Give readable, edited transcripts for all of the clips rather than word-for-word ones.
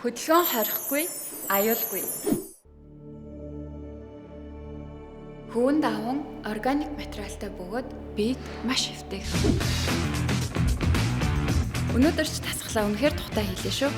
Хөдөлгөөн хорихгүй, аюулгүй. Хөвөн даван органик материалтай бөгөөд биед маш эвтэйхэн. Өнөөдөр ч тасгалаа үнэхээр тухтай хийлээ шүү.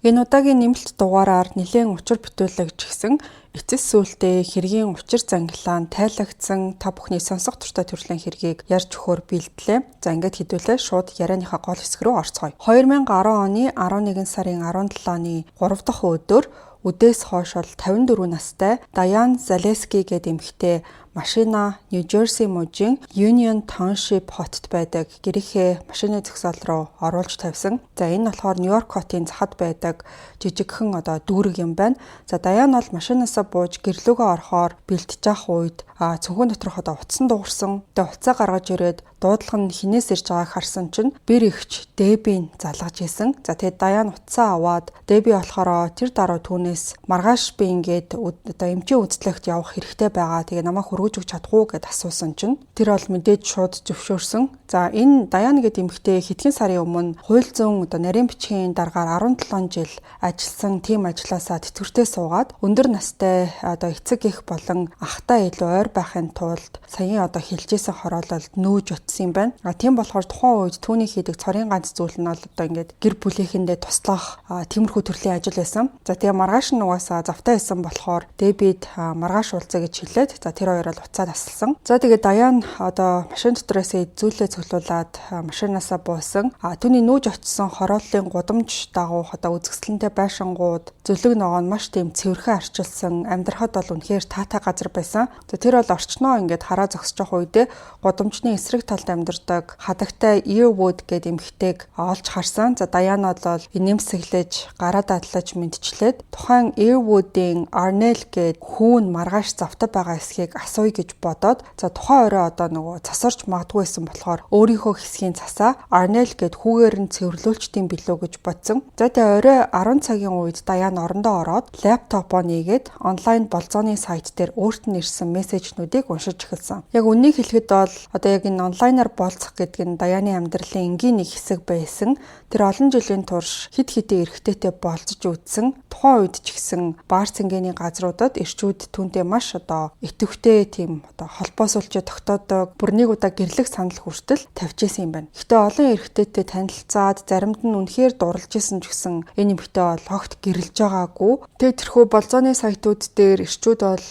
Энэ удаагийн нэмэлт дугаараар нэлээн учир бүтээлэгч гэсэн эцэс сүултээ хэргийн учир зангилаа нь тайлагдсан та бүхний сонсох дуртай төрлийн хэргийг ярьж өгөхөөр бэлтлээ. За, ингээд хэдүүлээ шууд ярианыхаа гол хэсэг рүү орцгоё. 2010 оны 11 сарын 17-ны 3 дахь өдөр үдээс хойш бол 54 настай Даян Залески гэдэг эмэгтэй машина Нью-Джерси мужийн Union Township хотод байдаг гэрийнхээ машины зогсоол руу оруулж тавьсан. За, энэ нь болохоор Нью-Йорк хотын захад байдаг жижигхэн одоо дүүрэг юм байна. За, Даян бол машинаасаа бууж гэрлөөгөө орохоор бэлтэж явах үед цүнхэн доторх одоо утсан дуугарсан. Тэгээ утсаа гаргаж ирээд дуудлага нь хинээс ирж байгааг харсан чинь бэр эгч Дебийн залгаж исэн. За, тэгээд Даян утсаа аваад Деби болохоор тэр дараа түүнээс маргааш би ингээд одоо эмчийн үзлэгт явах хэрэгтэй байгаа. Тэгээ намайг хөргөж өгч чадах уу гэд асуусан чинь тэр бол мэдээж шууд зөвшөөрсөн. За, энэ Даян гэдэг эмэгтэй хэдхэн сарын өмнө хууль зүйн одоо нарийн бичгийн даргаар 17 жил ажилласан тийм ажлаасаа тэтгэвртээ суугаад өндөр настай одоо эцэг эх болон ахтай илүү ойр байхын тулд саяын одоо хэлжсэн хороололд нүүж очсон юм байна. А тийм болохоор тухайн үед түүний хийдэг цорын ганц зүйл нь бол одоо ингээд гэр бүлийнхэндээ туслах тиймэрхүү төрлийн ажил байсан. За, тэгээ маргааш нь угаасаа завтай байсан болохоор Дэбид маргааш уулзъя гэж хэлээд, за, тэр хоёр бол уцаа тасалсан. За, тэгээ Даян одоо машин дотроос зүйлээ цуглуулад машинаасаа буусан. А түүний нүүж очсон хорооллын гудамж дагуух одоо үзэсгэлэнтэй байшингууд, зүлэг ногоо нь маш тийм цэвэрхэн арчилсан, амьдрахад бол үнэхээр таатай газар байсан. За, тэр бол орчноо ингээд хараа зогсож явах үедээ гудамжны эсрэг талд амьдардаг хадагтай Earwood гэдэг эмэгтэйг олж харсан. За, Даян бол инээмсэглэж, гараа дадлаж мэдчлээд тухайн Earwood-ийн Arnell гээд хүүн маргааш завтай байгаа эсхийг асууя гэж бодоод, за, тухайн орой одоо нөгөө цасорч магадгүй байсан болохоор өөрийнхөө хэсгийн цасаа Arnell гээд хүүгээр нь цэвэрлүүлчдийн билүү гэж бодсон. За, тэгээ орой 10 цагийн үед Даян орондоо ороод лаптопоо нээгээд онлайн болзооны сайт дээр өөрт нь ирсэн мессежнүүдийг уншиж эхэлсэн. Яг үннийг хэлэхэд бол одоо яг энэ онлайнаар болцох гэдэг нь Даяны амьдралын энгийн нэг хэсэг байсан. Тэр олон жилийн турш хэд хэдэн эрэгтэйтэй болцож үзсэн. Тухайн үед ч гэсэн бар цэнгэний газруудад эрчүүд түүнтэй маш одоо идэвхтэй тийм одоо холбоосуулж тогтоодог. Бүр нэг удаа гэрлэх санал хүртэл тавьж исэн юм байна. Гэхдээ олон эрэгтэйтэй танилцаад заримд нь үнэхээр дурлж исэн ч гэсэн энэ эмэгтэй бол огт гэрлэж байгаагүй. Тэгээ тэрхүү болзооны сайтууд дээр эрчүүд бол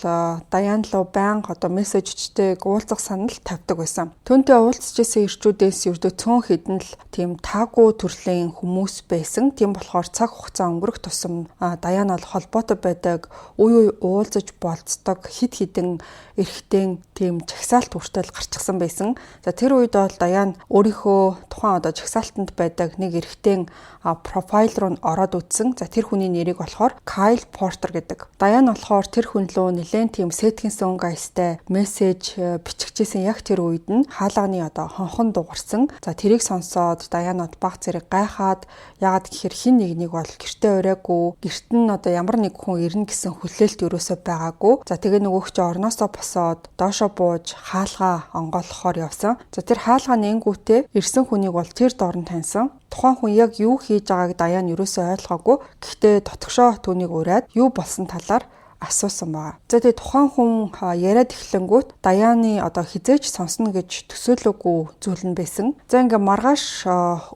Даян руу байнга одоо мессежчтэй уулзах санал тавьдаг байсан. Түүнтэй уулзч исэн эрчүүдээс ердөө цөөн хэдэн л тийм таагүй төрлийн хүмүүс байсан. Тийм болохоор цаг хугацаа өнгөрөх тусам Даян бол холбоотой байдаг, үе үе уулзаж болцдог хэд хэдэн эрэгтэй тийм жагсаалт хүртэл гарчихсан байсан. За, тэр үед бол Даян өөрийнхөө тухайн одоо жагсаалтанд байдаг нэг эрэгтэй профайл руу ороод үзсэн. За, тэр хүний нэрийг болохоор Кайл Портер гэдэг. Даян болохоор тэр хүн лөө нэлээд тийм сэтгэнсэн өнгө аястай мессеж биччихсэн яг тэр үед нь хаалганы одоо хонхон дуугарсан. За, тэрийг сонсоод Даян баг зэрэг гайхаад, яагаад гэхээр хэн нэг нэг бол гэртээ урайгүй, гэрт нь одоо ямар нэг хүн ирнэ гэсэн хүлээлт ерөөсөө байгаагүй. За, тэгээ нөгөөх чинь орноосоо босоод доошо бууж хаалгаа онгойлгохоор явсан. За, тэр хаалгаа нээнгүүтээ ирсэн хүнийг бол тэр дор нь таньсан. Тухайн хүн яг юу хийж байгааг Даян ерөөсөө ойлгоогүй. Гэхдээ дотгошоо түүнийг ураад юу болсон талаар асуусан байгаа. За, тэгээ тухайн хүн яриад эхлэнгүүт Даяны одоо хэзээ ч сонсно гэж төсөөлөөгүй зүйл нь байсан. За, ингээ маргааш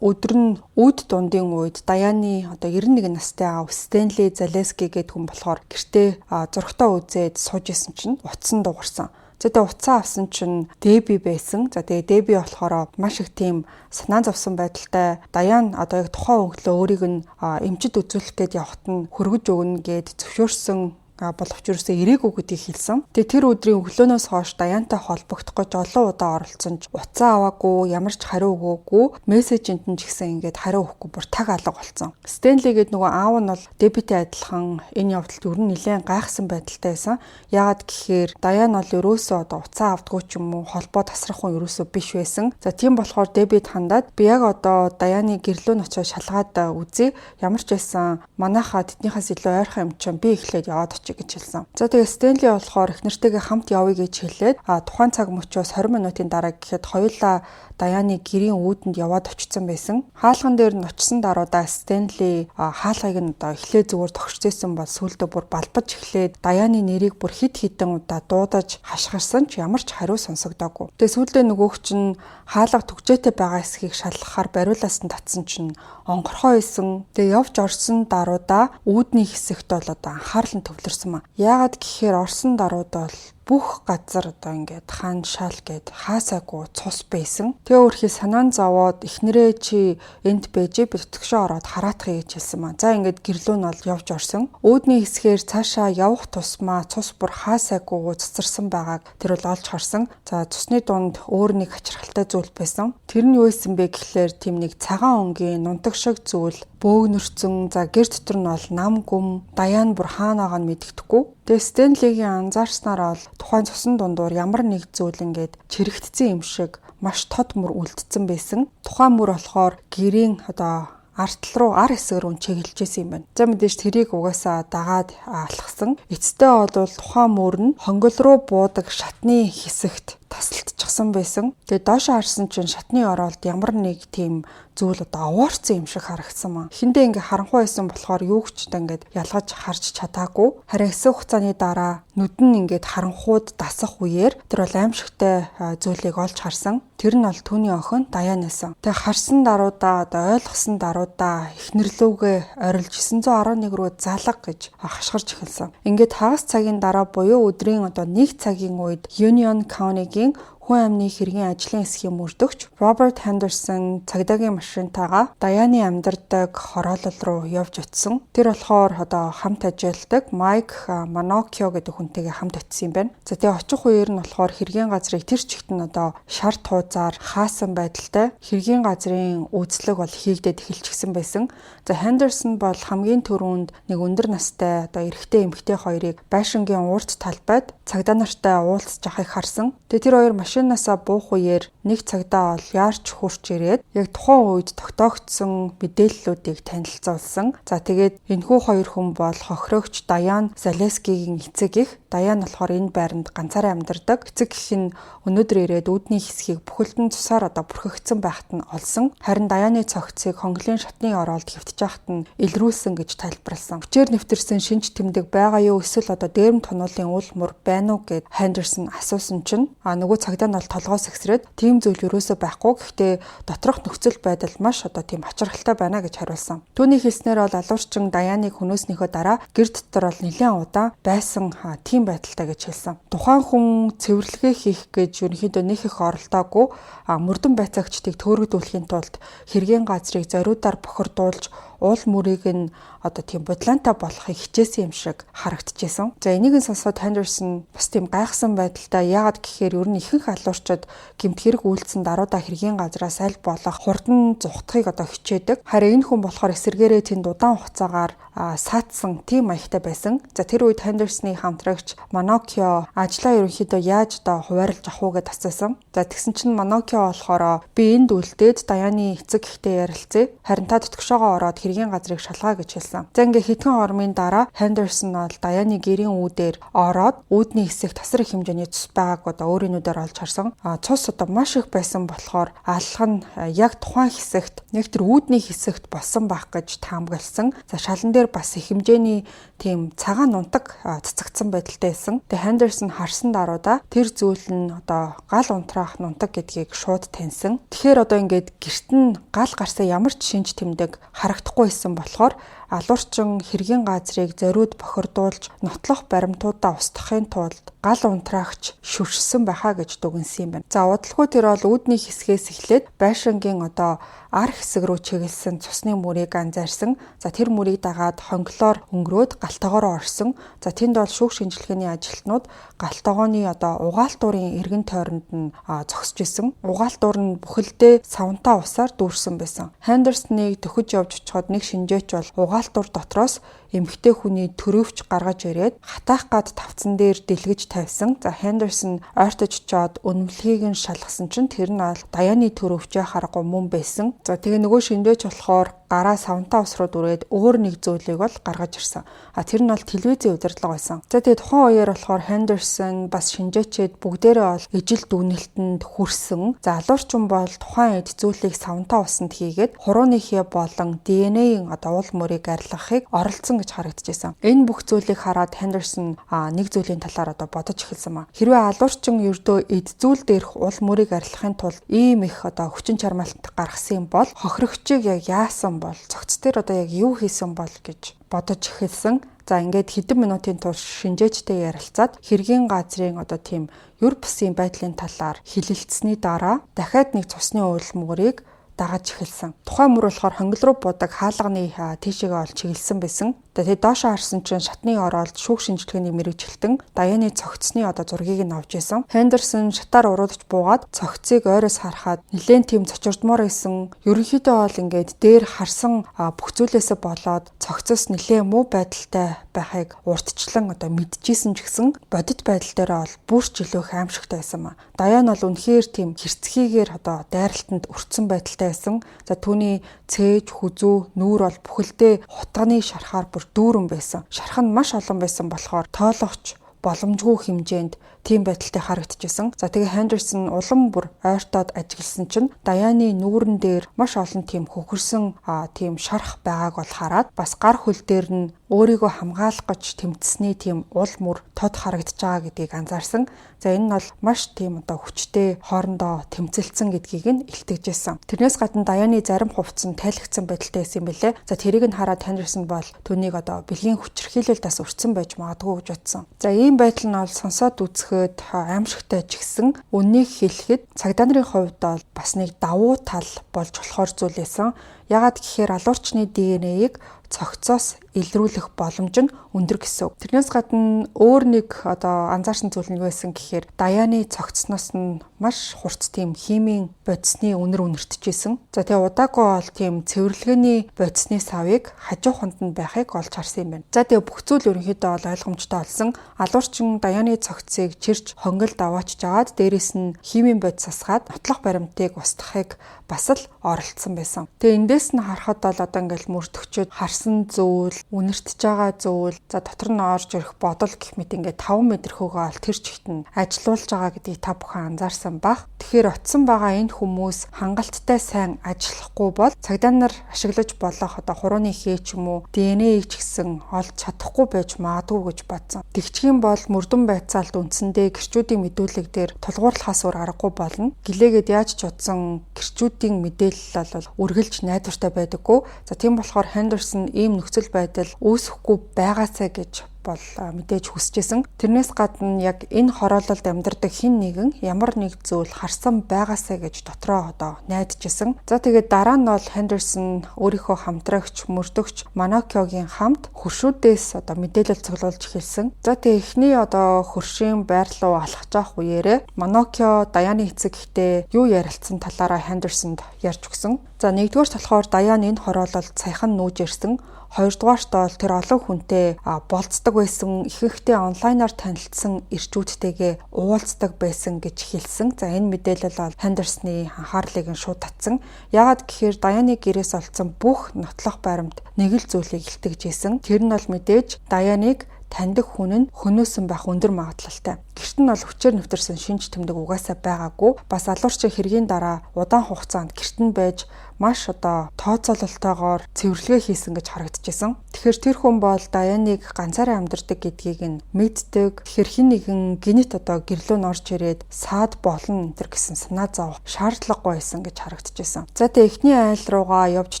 өдөр нь үд дундын үед Даяны одоо 91 настай аав Стэнли Залески гэдэг хүн болохоор гэртээ зурагтаа үзээд сууж исэн чинь утсан дуугарсан. За, тэгээ утсаа авсан чинь Деби байсан. За, тэгээ Деби болохоор маш их тийм санаа зовсон байдалтай Даян одоо яг тухайн өглөө өөрийг нь эмчид үзүүлэх гээд явхад нь хөргөж өгнө гэд зөвшөөрсөн боловч ерөөсөө ирээгүй гэдгийг хэлсэн. Тэгээ тэр өдрийн өглөөнөөс хойш Даянтай холбогдох гэж олон удаа оролцсон ч утсаа аваагүй, ямар ч хариу өгөөгүй, мессежинд нь ч гэсэн ингээд хариу өгөхгүй бүр таг алга болсон. Стэнли гээд нөгөө аав нь бол Дебитэй адилхан энэ явдалд ер нь нэлээд гайхсан байдалтай байсан. Яагаад гэхээр Даян бол ерөөсөө одоо утсаа авдаггүй ч юм уу, холбоо тасрах хүн ерөөсөө биш байсан. За, тийм болохоор Дебид хандаад би яг одоо Даяны гэрлөө нь очиод шалгаад үзье. Ямар ч байсан манайхаа тэднийхээс илүү ойрхон юм чинь би эхлээд яваад очие. очъё гэж хэлсэн. За, тэгээ Стенли болохоор эхнэртэйгээ хамт явъя гэж хэлээд тухайн цаг мөчөөс 20 минутын дараа гэхэд хоёулаа Даяны гэрийн үүдэнд яваад очсон байсан. Хаалган дээр нь очсон даруйдаа Стенли хаалгыг нь одоо эхлээ зүгээр тохирч бол сүүлдээ бүр балбаж эхлээд Даяны нэрийг бүр хэд хэдэн удаа дуудаж хашгирсан ч ямар ч хариу сонсогдоогүй. Тэгээ сүүлдээ нөгөөх чинь хаалга түгжээтэй байгаа хэсгийг шалгахаар бариулаас нь татсан чинь онгорхой исэн. Тэгээ явж орсон даруйдаа үүдний хэсэгт бол одоо анхаарал нь төвлөрсөн маа. Яагаад гэхээр орсон даруйд бол бүх газар одоо ингээд хаан шал гээд хаасаагүй цус байсан. Тэгээ өөрхий санаан зовоод эхнэрээ чи энд байж, би төтгшөө ороод хараатахыг гэж хэлсэн маа. За, ингээд гэрлүү нь бол явж орсон. Үүдний хэсгээр цаашаа явах тусмаа цус бүр хаасаагүй цацарсан байгааг тэр бол олж харсан. За, цусны дунд өөр нэг хачирхалтай зүйл байсан. Тэр нь юу исэн бэ гэхлээр тийм нэг цагаан өнгийн нунтаг шиг зүйл бөөгнөрцөн. За, гэр дотор нь бол нам гүм, Даян бүр хаанаага нь мэддэхгүй. Тэгээ Стенлигийн анзаарснаар бол тухайн цусан дундуур ямар нэг зүйл ингээд чирэгдсэн юм шиг маш тод мөр үлдсэн байсан. Тухайн мөр болохоор гэрийн одоо ард тал руу, ар хэсэг рүү чиглэжсэн юм байна. За, мэдээж тэрийг угаасаа дагаад алхсан. Эцэстээ бол тухайн мөр нь хонгол руу буудаг шатны хэсэгт тасалдчихсан байсан. Тэгээ доошоо харсан чинь шатны ороолд ямар нэг тийм зүйл одоо овоорцсон юм шиг харагдсан маа. Эхэндээ ингээ харанхуй байсан болохоор юу ч одоо ингээд ялгаж харж чадаагүй. Харин хэсэг хугацааны дараа нүд нь ингээд харанхууд дасах үеэр тэр бол аимшигтай зүйлийг олж харсан. Тэр нь бол түүний охин Даян байсан. Тэгээ харсан даруйдаа, одоо ойлгосон даруйдаа эхнэрлүүгээ орилж 911 рүү залга гэж хашгирч эхэлсэн. Ингээд хагас цагийн дараа буюу өдрийн одоо 1 цагийн үед Union County-гийн хүн амны хэргийн ажлын хэсгийн мөрдөгч Роберт Хендерсон цагдаагийн машинтайгаа Даяны амьдардаг хороолол руу явж очсон. Тэр болохоор одоо хамт ажилладаг Майк Манокио гэдэг хүнтэйгээ хамт очсон юм байна. За, тэгээ очих үеэр нь болохоор хэргийн газрыг тэр чигт нь одоо шар туузаар хаасан байдалтай, хэргийн газрын үйлчлэг бол хийгдээд эхэлчихсэн байсан. За, Хендерсон бол хамгийн түрүүнд нэг өндөр настай одоо эрэгтэй, эмэгтэй хоёрыг байшингийн урд талбайд цагдаа нартай уулзж байгааг харсан. Тэгээ тэр хоёр машинаасаа буух үеэр нэг цагдаа бол яарч хурч ирээд яг тухайн үед тогтоогдсон мэдээллүүдийг танилцуулсан. За, тэгээд энэхүү хоёр хүн бол хохирогч Даян Залескигийн эцэг эх. Даян болохоор энэ байранд ганцаараа амьдардаг. Эцэг эх нь өнөөдөр ирээд үүдний хэсгийг бүхэлдэн цусаар одоо бүрхэгдсэн байхад нь олсон. Харин Даяны цогцыг хонглын шатны ороолд хэвтэж байхад нь илрүүлсэн гэж тайлбарласан. Хүчээр нэвтэрсэн шинж тэмдэг байгаа юу, эсвэл одоо дээрэм тунуулын үл мөр байна уу гэд Хендерсон асуусан чинь нөгөө цагдаа нь бол толгоо сэгсрээд тийм зүйл ерөөсөө байхгүй. Гэхдээ доторх нөхцөл байдал маш одоо тийм хачирхалтай байна гэж хариулсан. Түүний хэлснээр бол алуурчин Даяныг хөнөөснийхөө дараа гэр дотор бол нэлээн удаан байсан, тийм байдалтай гэж хэлсэн. Тухайн хүн цэвэрлэгээ хийх гэж ерөнхийдөө нэх их оролдоогүй, мөрдөн байцаагчдыг төөрөгдүүлэхийн тулд хэргийн газрыг зориудаар бохирдуулж уул мөрийг нь одоо тийм бодлонтой болохыг хичээсэн юм шиг харагдчихсан. За, энийг нь сонсоод Хендерсон бас тийм гайхсан байдалтай. Яагаад гэхээр ер нь ихэнх алуурчид гэмт хэрэг үйлдсэн даруйдаа хэргийн газраас аль болох хурдан зугтахыг одоо хичээдэг. Харин энэ хүн болохоор эсэргээрээ тэнд удаан хугацаагаар саатсан тийм маягтай байсан. За, тэр үед Хендерсны хамтрагч Манокио ажлаа ерөнхийдөө яаж одоо хуваарлаж авах уу гэдээ асуусан. За, тэгсэн чинь Манокио болохоор би энд үлдээд Даяны эцэг эхтэй ярилцъя. Харин та төтгшөөгөө ороод хэргийн газрыг шалгаа гэж хэлсэн. За, ингээ хэдхэн ормын дараа Хендерсон бол Даяны гэрийн үүдээр ороод үүдний хэсэгт тасар их хэмжээний цус байгааг одоо өөрийн нүдээр олж харсан. Цус одоо маш их байсан болохоор аллах нь яг тухайн хэсэгт, яг тэр үүдний хэсэгт болсон байх гэж таамагласан. За, шалан дээр бас их хэмжээний тийм цагаан нунтаг цацагдсан байдалтай байсан. Тэгээ Хендерсон харсан даруйдаа тэр зүйл нь одоо гал унтраах нунтаг гэдгийг шууд таньсан. Тэгэхээр одоо ингээд гэрт нь гал гарсан ямар ч шинж тэмдэг харагдахгүй байсан болохоор алуурчин хэргийн газрыг зориуд бохирдуулж нотлох баримтуудаа устгахын тулд гал унтраагч шүршсэн байхаа гэж дүгнсэн юм байна. За, удалгүй тэр бол үүдний хэсгээс эхлээд байшингийн одоо ар хэсэг рүү чиглэсэн цусны мөрийг анзаарсан. За, тэр мөрийг дагаад хонглоор өнгөрөөд гал тогоороо орсон. За, тэнд бол шүүх шинжилгээний ажилтнууд гал тогооны одоо угаалтуурын эргэн тойронд нь зогсож исэн. Угаалтуур нь бүхэлдээ савнтаа усаар дүүрсэн байсан. Хендерсныг төхөж явж очиход нэг шинжээч бол угаалтуур дотроос эмэгтэй хүний төрөвч гаргаж ирээд хатаах гад тавцан дээр дэлгэж тавьсан. За, Хендерсон ойртож очоод үнэмлэхийг нь шалгасан чинь тэр нь бол Даяны төрөвчөө харахгүй мөн байсан. За, тэгээ нөгөө шинжээч болохоор гараа савнтаа ус руу дүрээд өөр нэг зүйлийг бол гаргаж ирсэн. А тэр нь бол телевизийн удирдлага байсан. За, тэгээ тухайн үеэр болохоор Хендерсон бас шинжээчээд бүгдээрээ бол ижил дүгнэлтэнд хүрсэн. За, алуурчин бол тухайн эд зүйлийг савнтаа усанд хийгээд хурууны хээ болон ДНХ-ийн одоо уул мөрийг арилгахыг оролцсон гэж харагдчихсан. Энэ бүх зүйлийг хараад Хендерсон нэг зүйлийн талаар одоо бодож эхэлсэн ба. Хэрвээ алуурчин ердөө эд зүйл дээрх уул мөрийг арилгахын тулд ийм их одоо хүчин чармайлт гаргасан юм бол хохирогчийг яг яасан бол, цогц дээр одоо яг юу хийсэн бол гэж бодож эхэлсэн. За, ингээд хэдэн минутын турш шинжээчтэй ярилцаад хэргийн газрын одоо тийм юр бусын байдлын талаар хилэлцсэний дараа дахиад нэг цусны уул мөрийг дагаж эхэлсэн. Тухайн мөр болохоор хонгил руу буудаг хаалганы тийшээгээ ол чиглэсэн байсан. Тэгээ доошоо харсан чинь шатны оролд шүүх шинжилгээний мэргэжилтэн Даяны цогцсны одоо зургийг нь авч исэн. Хендерсон шатаар уруудаж буугаад цогцыг ойроос харахад нэлээн тийм цочирдмоор исэн. Ерөнхийдөө бол ингээд дээр харсан бүх зүйлээсээ болоод цогцос нэлээн муу байдалтай байхыг урдчлан одоо мэдчихсэн ч гэсэн бодит байдал дээр бол бүрч илүү их аимшигтай байсан маа. Даян бол үнэхээр тийм хэрцгийгээр одоо дайралтанд өртсөн байдалтай байсан. За, түүний цээж, хүзүү, нүүр бол бүхэлдээ хутганы шархаар бүр дүүрэн байсан. Шарх нь маш олон байсан болохоор тоологч боломжгүй хэмжээнд тийм байдалтай харагдчихсан. За, тэгээ Хендерсон улам бүр ойртоод ажигласан чинь Даяны нүүрэн дээр маш олон тийм хөхөрсөн тийм шарх байгааг бол хараад бас гар хөл дээр нь өөрийгөө хамгаалах гэж тэмцсэний тийм ул мөр тод харагдаж байгаа гэдгийг анзаарсан. За, энэ нь бол маш тийм одоо хүчтэй хоорондоо тэмцэлцэн гэдгийг нь илтгэжсэн. Тэрнээс гадна Даяны зарим хувцас нь тайлгцсан байдалтай байсан юм билээ. За, тэрийг нь хараад Хендерсон бол түүнийг одоо бэлгийн хүчирхийлэлд бас өртсөн байж магадгүй гэж бодсон. За, ийм байдал нь бол сонсоод үзэхэд аимшигтай ч гэсэн үннийг хэлэхэд цагдаа нарын хувьд бол бас нэг давуу тал болж болохоор зүйл байсан. Ягаад гэхээр алуурчны ДНХ-ийг цогцоос илрүүлэх боломж нь өндөр гэсэн үг. Тэрнээс гадна өөр нэг одоо анзаарсан зүйл нь юу байсан гэхээр Даяны цогцсноос нь маш хурц тийм химийн бодисны үнэр үнэртэж исэн. За, тэгээ удаагүй бол тийм цэвэрлэгээний бодисны савыг хажууханд нь байхыг олж харсан юм байна. За, тэгээ бүх зүйл ерөнхийдөө бол ойлгомжтой болсон. Алуурчин Даяны цогцыг чирч хонгил даваачж агаад дээрэс нь химийн бодис асгаад нотлох баримтыг устгахыг бас л оролцсон байсан. Тэгээ эндээс нь харахад бол одоо ингээл мөрдөгчөд харсан зүйл, үнэртэж байгаа зүйл, за дотор нь орж ирэх бодол гэх мэт ингээд 5 мэдрэхөөгөө ол тэр чигт нь ажилуулж байгаа гэдгийг та бүхэн анзаарсан бах. Тэгэхээр очсон байгаа энэ хүмүүс хангалттай сайн ажиллахгүй бол цагдаа нар ашиглаж болох одоо хурууны хээ ч юм уу ДНХ-ийг ч гэсэн олж чадахгүй байж магадгүй гэж бодсон. Тэгчих юм бол мөрдөн байцаалд үндсэндээ гэрчүүдийн мэдүүлэг дээр тулгуурлахаас өөр аргагүй болно. Гэлээгээд яаж ч утсан гэрчүүдийн мэдээлэл бол үргэлж найдвартай байдаггүй. За, тийм болохоор Хендерсон ийм нөхцөл байдал үүсэхгүй байгаасай гэж бол мэдээж хүсэжсэн. Тэрнээс гадна яг энэ хороололд амьдардаг хэн нэгэн ямар нэг зүйл харсан байгаасай гэж дотроо одоо найджсэн. За, тэгээд дараа нь бол Хендерсон өөрийнхөө хамтрагч, мөрдөгч Манокиогийн хамт хөршүүдээс одоо мэдээлэл цуглуулж эхэлсэн. За, тэгээд эхний одоо хөршийн байр руу алхаж явах үеэрээ Манокио Даяны эцэг ихтэй юу ярилцсан талаараа Хендерсонд ярьж өгсөн. За, нэгдүгээрт болохоор Даян энэ хороололд саяхан нүүж ирсэн. Хоёрдугаарт бол тэр олон хүнтэй болцдог байсан, ихэнхдээ онлайнаар танилцсан эрчүүдтэйгээ уулздаг байсан гэж хэлсэн. За, энэ мэдээлэл бол Хендерсны анхаарлыг нь шууд татсан. Яагаад гэхээр Даяны гэрээс олдсон бүх нотлох баримт нэг л зүйлийг илтгэж байсан. Тэр нь бол мэдээж Даяныг таньдаг хүн нь хөнөөсөн байх өндөр магадлалтай. Гэрт нь бол хүчээр нэвтэрсэн шинж тэмдэг угаасаа байгаагүй. Бас алуурчин хэргийн дараа удаан хугацаанд гэрт нь байж маш одоо тооцоололтойгоор цэвэрлэгээ хийсэн гэж харагдчихсан. Тэгэхээр тэр хүн бол Даяныг ганцаараа амьдардаг гэдгийг нь мэддэг. Тэгэхээр хэн нэгэн гинэт одоо гэрлөө нь орж ирээд саад болно энэ гэсэн санаа зовох шаардлагагүй байсан гэж харагдчихсан. За, тэгээ эхний айл руугаа явж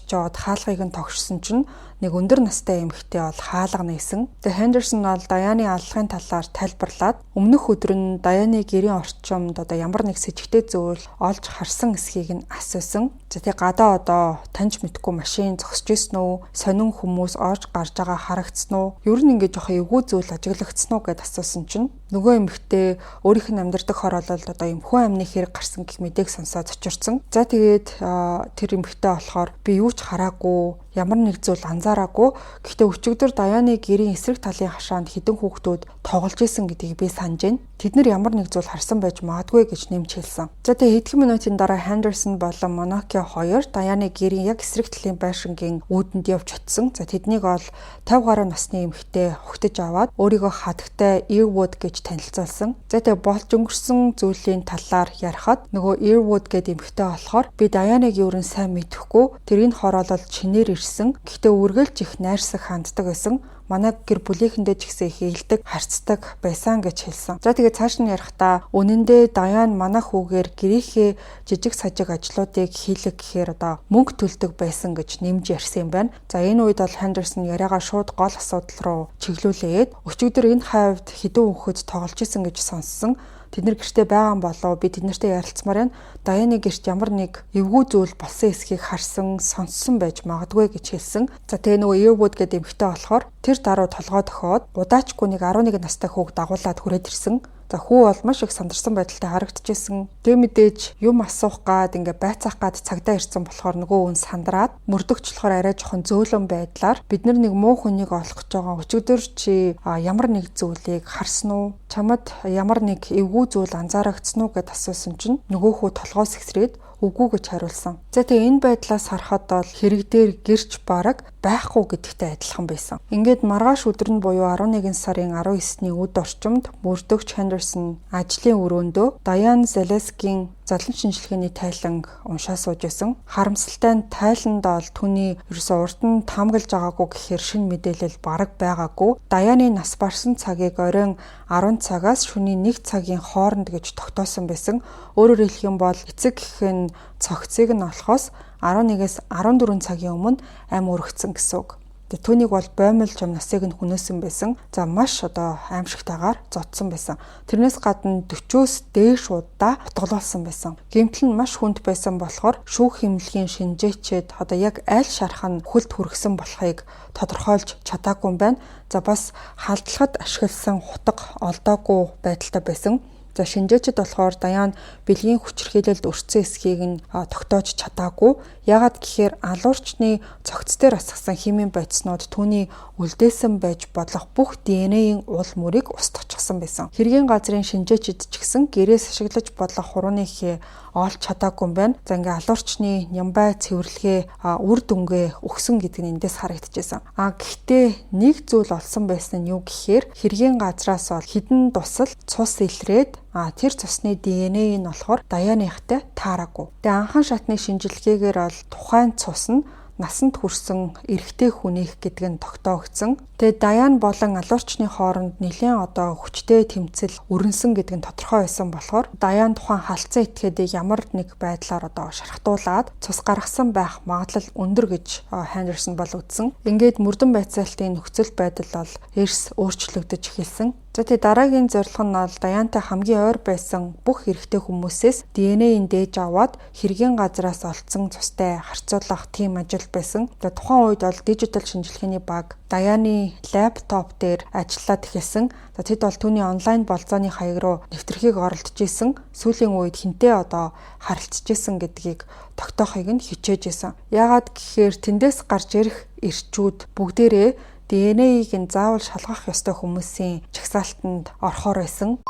очиод хаалгыг нь тогшсон чинь нэг өндөр настай эмэгтэй бол хаалга нээсэн. Тэгээ Хендерсон бол Даяны аллахын талаар тайлбарлаад өмнөх өдөр нь Даяны гэрийн орчимд одоо ямар нэг сэжигтэй зүйл олж харсан эсхийг нь асуусан. За, тэгээ гадаа одоо таньж мэдгүй машин зогсож исэн үү? Сонин хүмүүс орж гарч байгаа харагдсан уу? Ер нь ингэ жоох эвгүй зүйл ажиглагдсан уу гэд асуусан чинь Нөгөө эмэгтэй өөрийнх нь амьдардаг хороололд одоо юм хүн амны хэрэг гарсан гэх мэдээг сонсоод цочирсан. За тэгээд тэр эмэгтэй болохоор би юу ч хараагүй, ямар нэг зүйл анзаараагүй. Гэхдээ өчигдөр Даяны гэрийн эсрэг талын хашаанд хэдэн хүүхдүүд тоглож исэн гэдгийг би санаж байна. Тэд нар ямар нэг зүйл харсан байж магадгүй гэж нэмж хэлсэн. За тэгээ хэдхэн минутын дараа Хандерсон болон Монакио хоёр Даяны гэрийн яг эсрэг талын байшингийн үүдэнд явж очсон. За тэднийг бол 50 гаруй насны эмэгтэй хөгтөж аваад өөрийгөө хатагтай Earwood гэж танилцуулсан. За тэгээ болж өнгөрсөн зүйлийн талаар ярихад нөгөө Earwood гэдэг эмэгтэй болохоор би Даяныг юу н сайн мэдэхгүй, тэр энэ хороолол чинээр ирсэн. Гэхдээ үргэлж их найрсаг ханддаг байсан. Манай гэр бүлийнхэндээ ч гэсэн их ээлдэг, харьцдаг байсан гэж хэлсэн. За тэгээ цааш нь ярихдаа үнэндээ Даян манай хүүгээр гэрийнхээ жижиг сажиг ажлуудыг хийлэг гэхээр одоо мөнгө төлдөг байсан гэж нэмж ярьсан юм байна. За энэ үед бол Хандерсон яриагаа шууд гол асуудал руу чиглүүлээд өчигдөр энэ хавьд хэдэн хүүхэд тоглож исэн гэж сонссон. Тэд нар гэртээ байгаа юм болов, би тэд нартай ярилцмаар байна. Даяны гэрт ямар нэг эвгүй зүйл болсон эсхийг харсан, сонссон байж магадгүй гэж хэлсэн. За тэгээ нөгөө Earwood гэдэг эмэгтэй болохоор тэр даруй толгой дохиод удаачгүй нэг 11 настай хүүг дагуулад хүрээд ирсэн. За хүү бол маш их сандарсан байдалтай харагдчихсэн. Тэг мэдээж юм асуух гад ингээ байцаах гад цагдаа ирсэн болохоор нөгөө хүн сандраад мөрдөгч болохоор арай жоохон зөөлөн байдлаар бид нар нэг муу хүнийг олох гэж байгаа. Өчигдөр чи ямар нэг зүйлийг харсан уу? Чамд ямар нэг эвгүй зүйл анзаарагдсан уу гэд асуусан чинь нөгөө хүү толгоо сэгсрээд үгүй гэж хариулсан. За тэгээ энэ байдлаас харахад бол хэрэг дээр гэрч бараг байхгүй гэдэгтэй адилхан байсан. Ингээд маргааш өдөр нь буюу 11 сарын 19-ний өд орчимд мөрдөгч Хандерсон ажлын өрөөндөө Даян Залескийн золон шинжилгээний тайланг уншаа сууж исэн. Харамсалтай нь тайланд бол түүний ерөөсөө урд нь таамаглаж байгаагүй гэхээр шинэ мэдээлэл бараг байгаагүй. Даяны нас барсан цагийг оройн 10 цагаас шөнийн 1 цагийн хооронд гэж тогтоосон байсан. Өөрөөр хэлэх юм бол эцэг гэх нь цогцыг нь олохоос 11-ээс 14 цагийн өмнө ам өргөцсөн гэсэн үг. Түүнийг бол боомлж юм насыг нь хүнөөсөн байсан. За маш одоо аимшигтайгаар зодсон байсан. Тэрнээс гадна 40-өөс дээш удаа утгалуулсан байсан. Гэмтэл нь маш хүнд байсан болохоор шүүх хэмнэлгийн шинжээчэд одоо яг аль шарх нь хөлд хүргэсэн болохыг тодорхойлж чадаагүй юм байна. За бас халдлагад ашигласан хутга олдоогүй байдалтай байсан. За шинжээчд болохоор Даян бэлгийн хүчирхийлэлд өртсөн эсхийг нь тогтоож чадаагүй. Яагаад гэхээр алуурчны цогц дээр асгасан химийн бодиснууд түүний үлдээсэн байж болох бүх ДНХ-ийн уул мөрийг устгачихсан байсан. Хэргийн газрын шинжээчд ч гэсэн гэрээс ашиглаж болох хурууны хээ олж чадаагүй юм байна. За ингээ алуурчны нямбай цэвэрлэгээ үр дүнгээ өгсөн гэдэг нь эндээс харагдчихсан. А гэхдээ нэг зүйл олсон байсан нь юу гэхээр хэргийн газраас бол хідэн дусал цус илрээд тэр цусны ДНХ нь болохоор Даяныхтай таараагүй. Тэгээ анхан шатны шинжилгээгээр бол тухайн цус нь насанд хүрсэн эрэгтэй хүнийх гэдэг нь тогтоогдсон. Тэгээ Даян болон алуурчны хооронд нэлээд одоо хүчтэй тэмцэл өрнөсөн гэдэг нь тодорхой байсан болохоор Даян тухайн халдсан этгээдийг ямар нэг байдлаар одоо шархтуулад цус гаргасан байх магадлал өндөр гэж Хандерсон бол үзсэн. Ингээд мөрдөн байцаалтын нөхцөл байдал бол эрс өөрчлөгдөж эхэлсэн. За тэгээ дараагийн зорилго нь бол Даянтай хамгийн ойр байсан бүх эрэгтэй хүмүүсээс ДНХ-ийн дээж аваад хэргийн газраас олдсон цустай харьцуулах тийм ажил байсан. Тэгээ тухайн үед бол дижитал шинжилгээний баг Даяны лаптоп дээр ажиллаад эхэлсэн. За тэд бол түүний онлайн болзооны хаяг руу нэвтрэхийг оролдож исэн. Сүүлийн үед хинтээ одоо харилцаж исэн гэдгийг тогтоохыг нь хичээж исэн. Яагаад гэхээр тэндээс гарч ирэх эрчүүд бүгдээрээ ДНХ-ийг нь заавал шалгах ёстой хүмүүсийн жагсаалтанд орохоор байсан.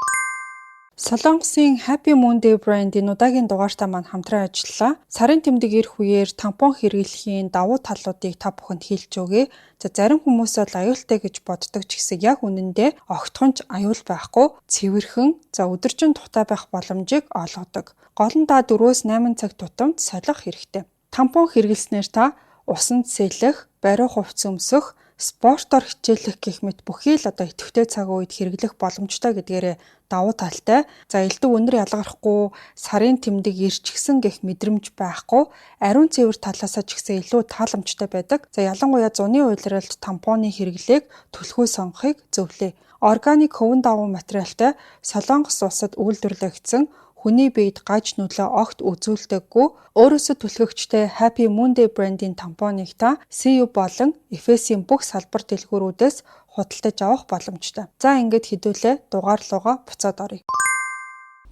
Солонгосын Happy Moon Day брэндийн удаагийн дугаартаа маань хамтран ажиллалаа. Сарын тэмдэг ирэх үеэр тампон хэрэглэхийн давуу талуудыг та бүхэнд хэлж өгье. За зарим хүмүүс бол аюултай гэж боддог ч гэсэн яг үнэндээ огтхон ч аюул байхгүй. Цэвэрхэн, за өдөржин тухтай байх боломжийг олгодог. Гол нь та 4-8 цаг тутамд солих хэрэгтэй. Тампон хэрэглэснээр та усанд сэлэх, бариу хувцас өмсөх, спортоор хичээллэх гэх мэт бүхий л одоо идэвхтэй цаг үед хэрэглэх боломжтой гэдгээрээ давуу талтай. За элдв өндөр ялгархгүй, сарын тэмдэг ирчихсэн гэх мэдрэмж байхгүй, ариун цэвэр талаасаа ч гэсэн илүү тааламжтай байдаг. За ялангуяа зуны улиралд тампоны хэрэглээг түлхүү сонгохыг зөвлөе. Органик хөвөн давуу материалтай Солонгос улсад үйлдвэрлэгдсэн хүний биед гаж нөлөө огт үзүүлдэггүй, өөрөөсөө түлхэгчтэй Happy Monday брендийн тампоныг та CU болон Efes-ийн бүх салбар дэлгүүрүүдээс худалдаж авах боломжтой. За, ингээд хэдүүлээ дугаар руугаа буцаад оръё.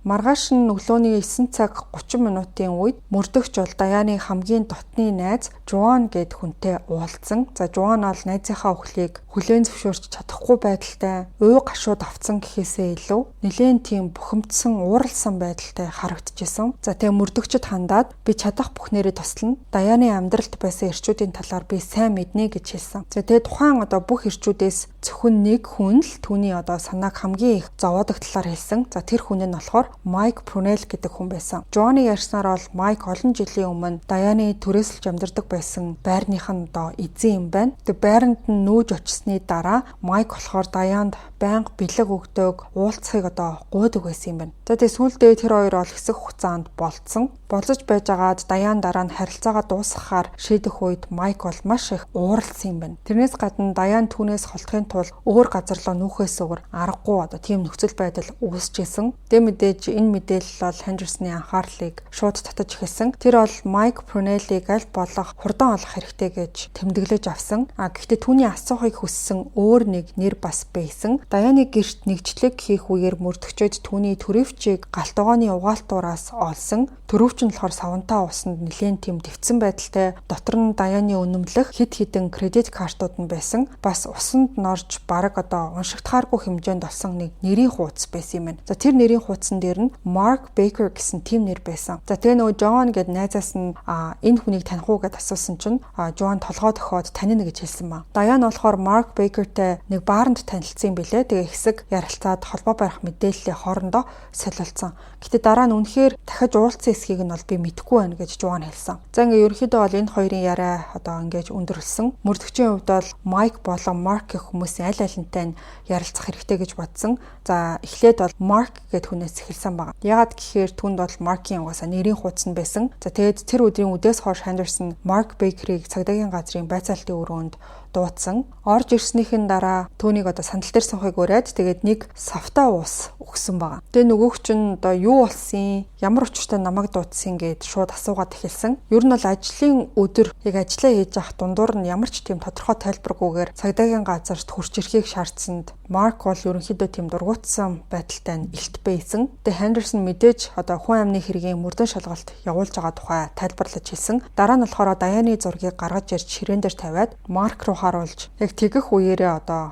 Маргааш нь өглөөний 9 цаг 30 минутын үед мөрдөгч бол Даяны хамгийн дотны найз Жуан гээд хүнтэй уулзсан. За, Жуан бол найзынхаа үхлийг хүлээн зөвшөөрч чадахгүй байдалтай, уй гашууд автсан гэхээсээ илүү нэлээн тийм бухимдсан, ууралсан байдалтай харагдчихсан. За, тэгээ мөрдөгчд хандаад би чадах бүхнээрээ туслана. Даяны амьдралд байсан эрчүүдийн талаар би сайн мэднэ гэж хэлсэн. За, тэгээ тухайн одоо бүх эрчүүдээс зөвхөн нэг хүн л түүний одоо санааг хамгийн их зовоодог талаар хэлсэн. За, тэр хүн нь болохоор Майк Прунел гэдэг хүн байсан. Жоны ярьснаар бол Майк олон жилийн өмнө Даяны түрээсэлж амьдардаг байсан байрных нь одоо эзэн юм байна. Тэгээ байранд нь нүүж очсны дараа Майк болохоор Даянд байнга бэлэг өгдөг, уулзахыг одоо гуйдаг байсан юм байна. За, тэгээ сүүлдээ тэр хоёр бол хэсэг хугацаанд болцсон. Болзож байжгаад Даян дараа нь харилцаагаа дуусгахаар шийдэх үед Майк бол маш их ууралсан юм байна. Тэрнээс гадна Даян түүнээс холдохын тулд өөр газар руу нүүхээс өөр аргагүй одоо тийм нөхцөл байдал үүсчихсэн. Тэгээ мэдээж энэ мэдээлэл бол Хендерсны анхаарлыг шууд татаж эхэлсэн. Тэр бол Майк Прунелийг аль болох хурдан олох хэрэгтэй гэж тэмдэглэж авсан. А гэхдээ түүний асуухыг хүссэн өөр нэг нэр бас байсан. Даяны гэрт нэгжлэг хийх үеэр мөрдөгчөөд түүний төрөвчийг галт огооны угаалтуураас олсон. Төрөвч нь болохоор савнтаа усанд нэлээн тийм дэвтсэн байдалтай, дотор нь Даяны үнэмлэх хэд хэдэн кредит картууд нь байсан. Бас усанд норж бараг одоо уншигдахааргүй хэмжээнд болсон нэг нэрийн хуудас байсан юм байна. За, тэр нэрийн хуудсан дээр нь Марк Бейкер гэсэн тийм нэр байсан. За, тэгээ нөгөө Жон гээд найзаас нь энэ хүнийг таних уу гэд асуусан чинь Жон толгой дохиод танина гэж хэлсэн ба. Даян болохоор Марк Бейкертэй нэг бааранд танилцсан юм билээ. Тэгээ хэсэг ярилцаад холбоо барих мэдээллээ хоорондоо солилцсон. Гэтэ дараа нь үнэхээр дахиж уулзсан эсхийг нь бол би мэдэхгүй байна гэж Жуан хэлсэн. За, ингээ ерөнхийдөө бол энэ хоёрын яриа одоо ингэж өндөрлсөн. Мөрдөгчийн хувьд бол Майк болон Марк гэх хүмүүсийн аль алинтай нь ярилцах хэрэгтэй гэж бодсон. За, эхлээд бол Марк гэд хүнээс эхэлсэн байна. Яагаад гэхээр түүнд бол Маркийн угаасаа нэрийн хуудас нь байсан. За, тэгээд тэр өдрийн үдээс хойш Хендерсон Марк Бейкерийг цагдаагийн газрын байцаалтын өрөөнд дуудсан. Орж ирснийхэн дараа түүнийг одоо сандал дээр суухыг уриад, тэгээд нэг савтай ус өгсөн байгаа. Тэгээ нөгөөх чинь одоо юу болсон, ямар учиртай намайг дуудсан гэд шууд асуугаад эхэлсэн. Ер нь бол ажлын өдөр яг ажиллаа хийж явах дундуур нь ямар ч тийм тодорхой тайлбаргүйгээр цагдаагийн газарт хурч ирэхийг шаардсанд Марк бол ерөнхийдөө тийм дургуутсан байдалтай нь илт байсан. Тэгээ Хендерсон мэдээж одоо хүн амны хэргийн мөрдөн шалгалт явуулж байгаа тухай тайлбарлаж хэлсэн. Дараа нь болохоор Даяны зургийг гаргаж ирж ширээн дээр тавиад Марк руу харуулж яг тэгэх үеэрээ одоо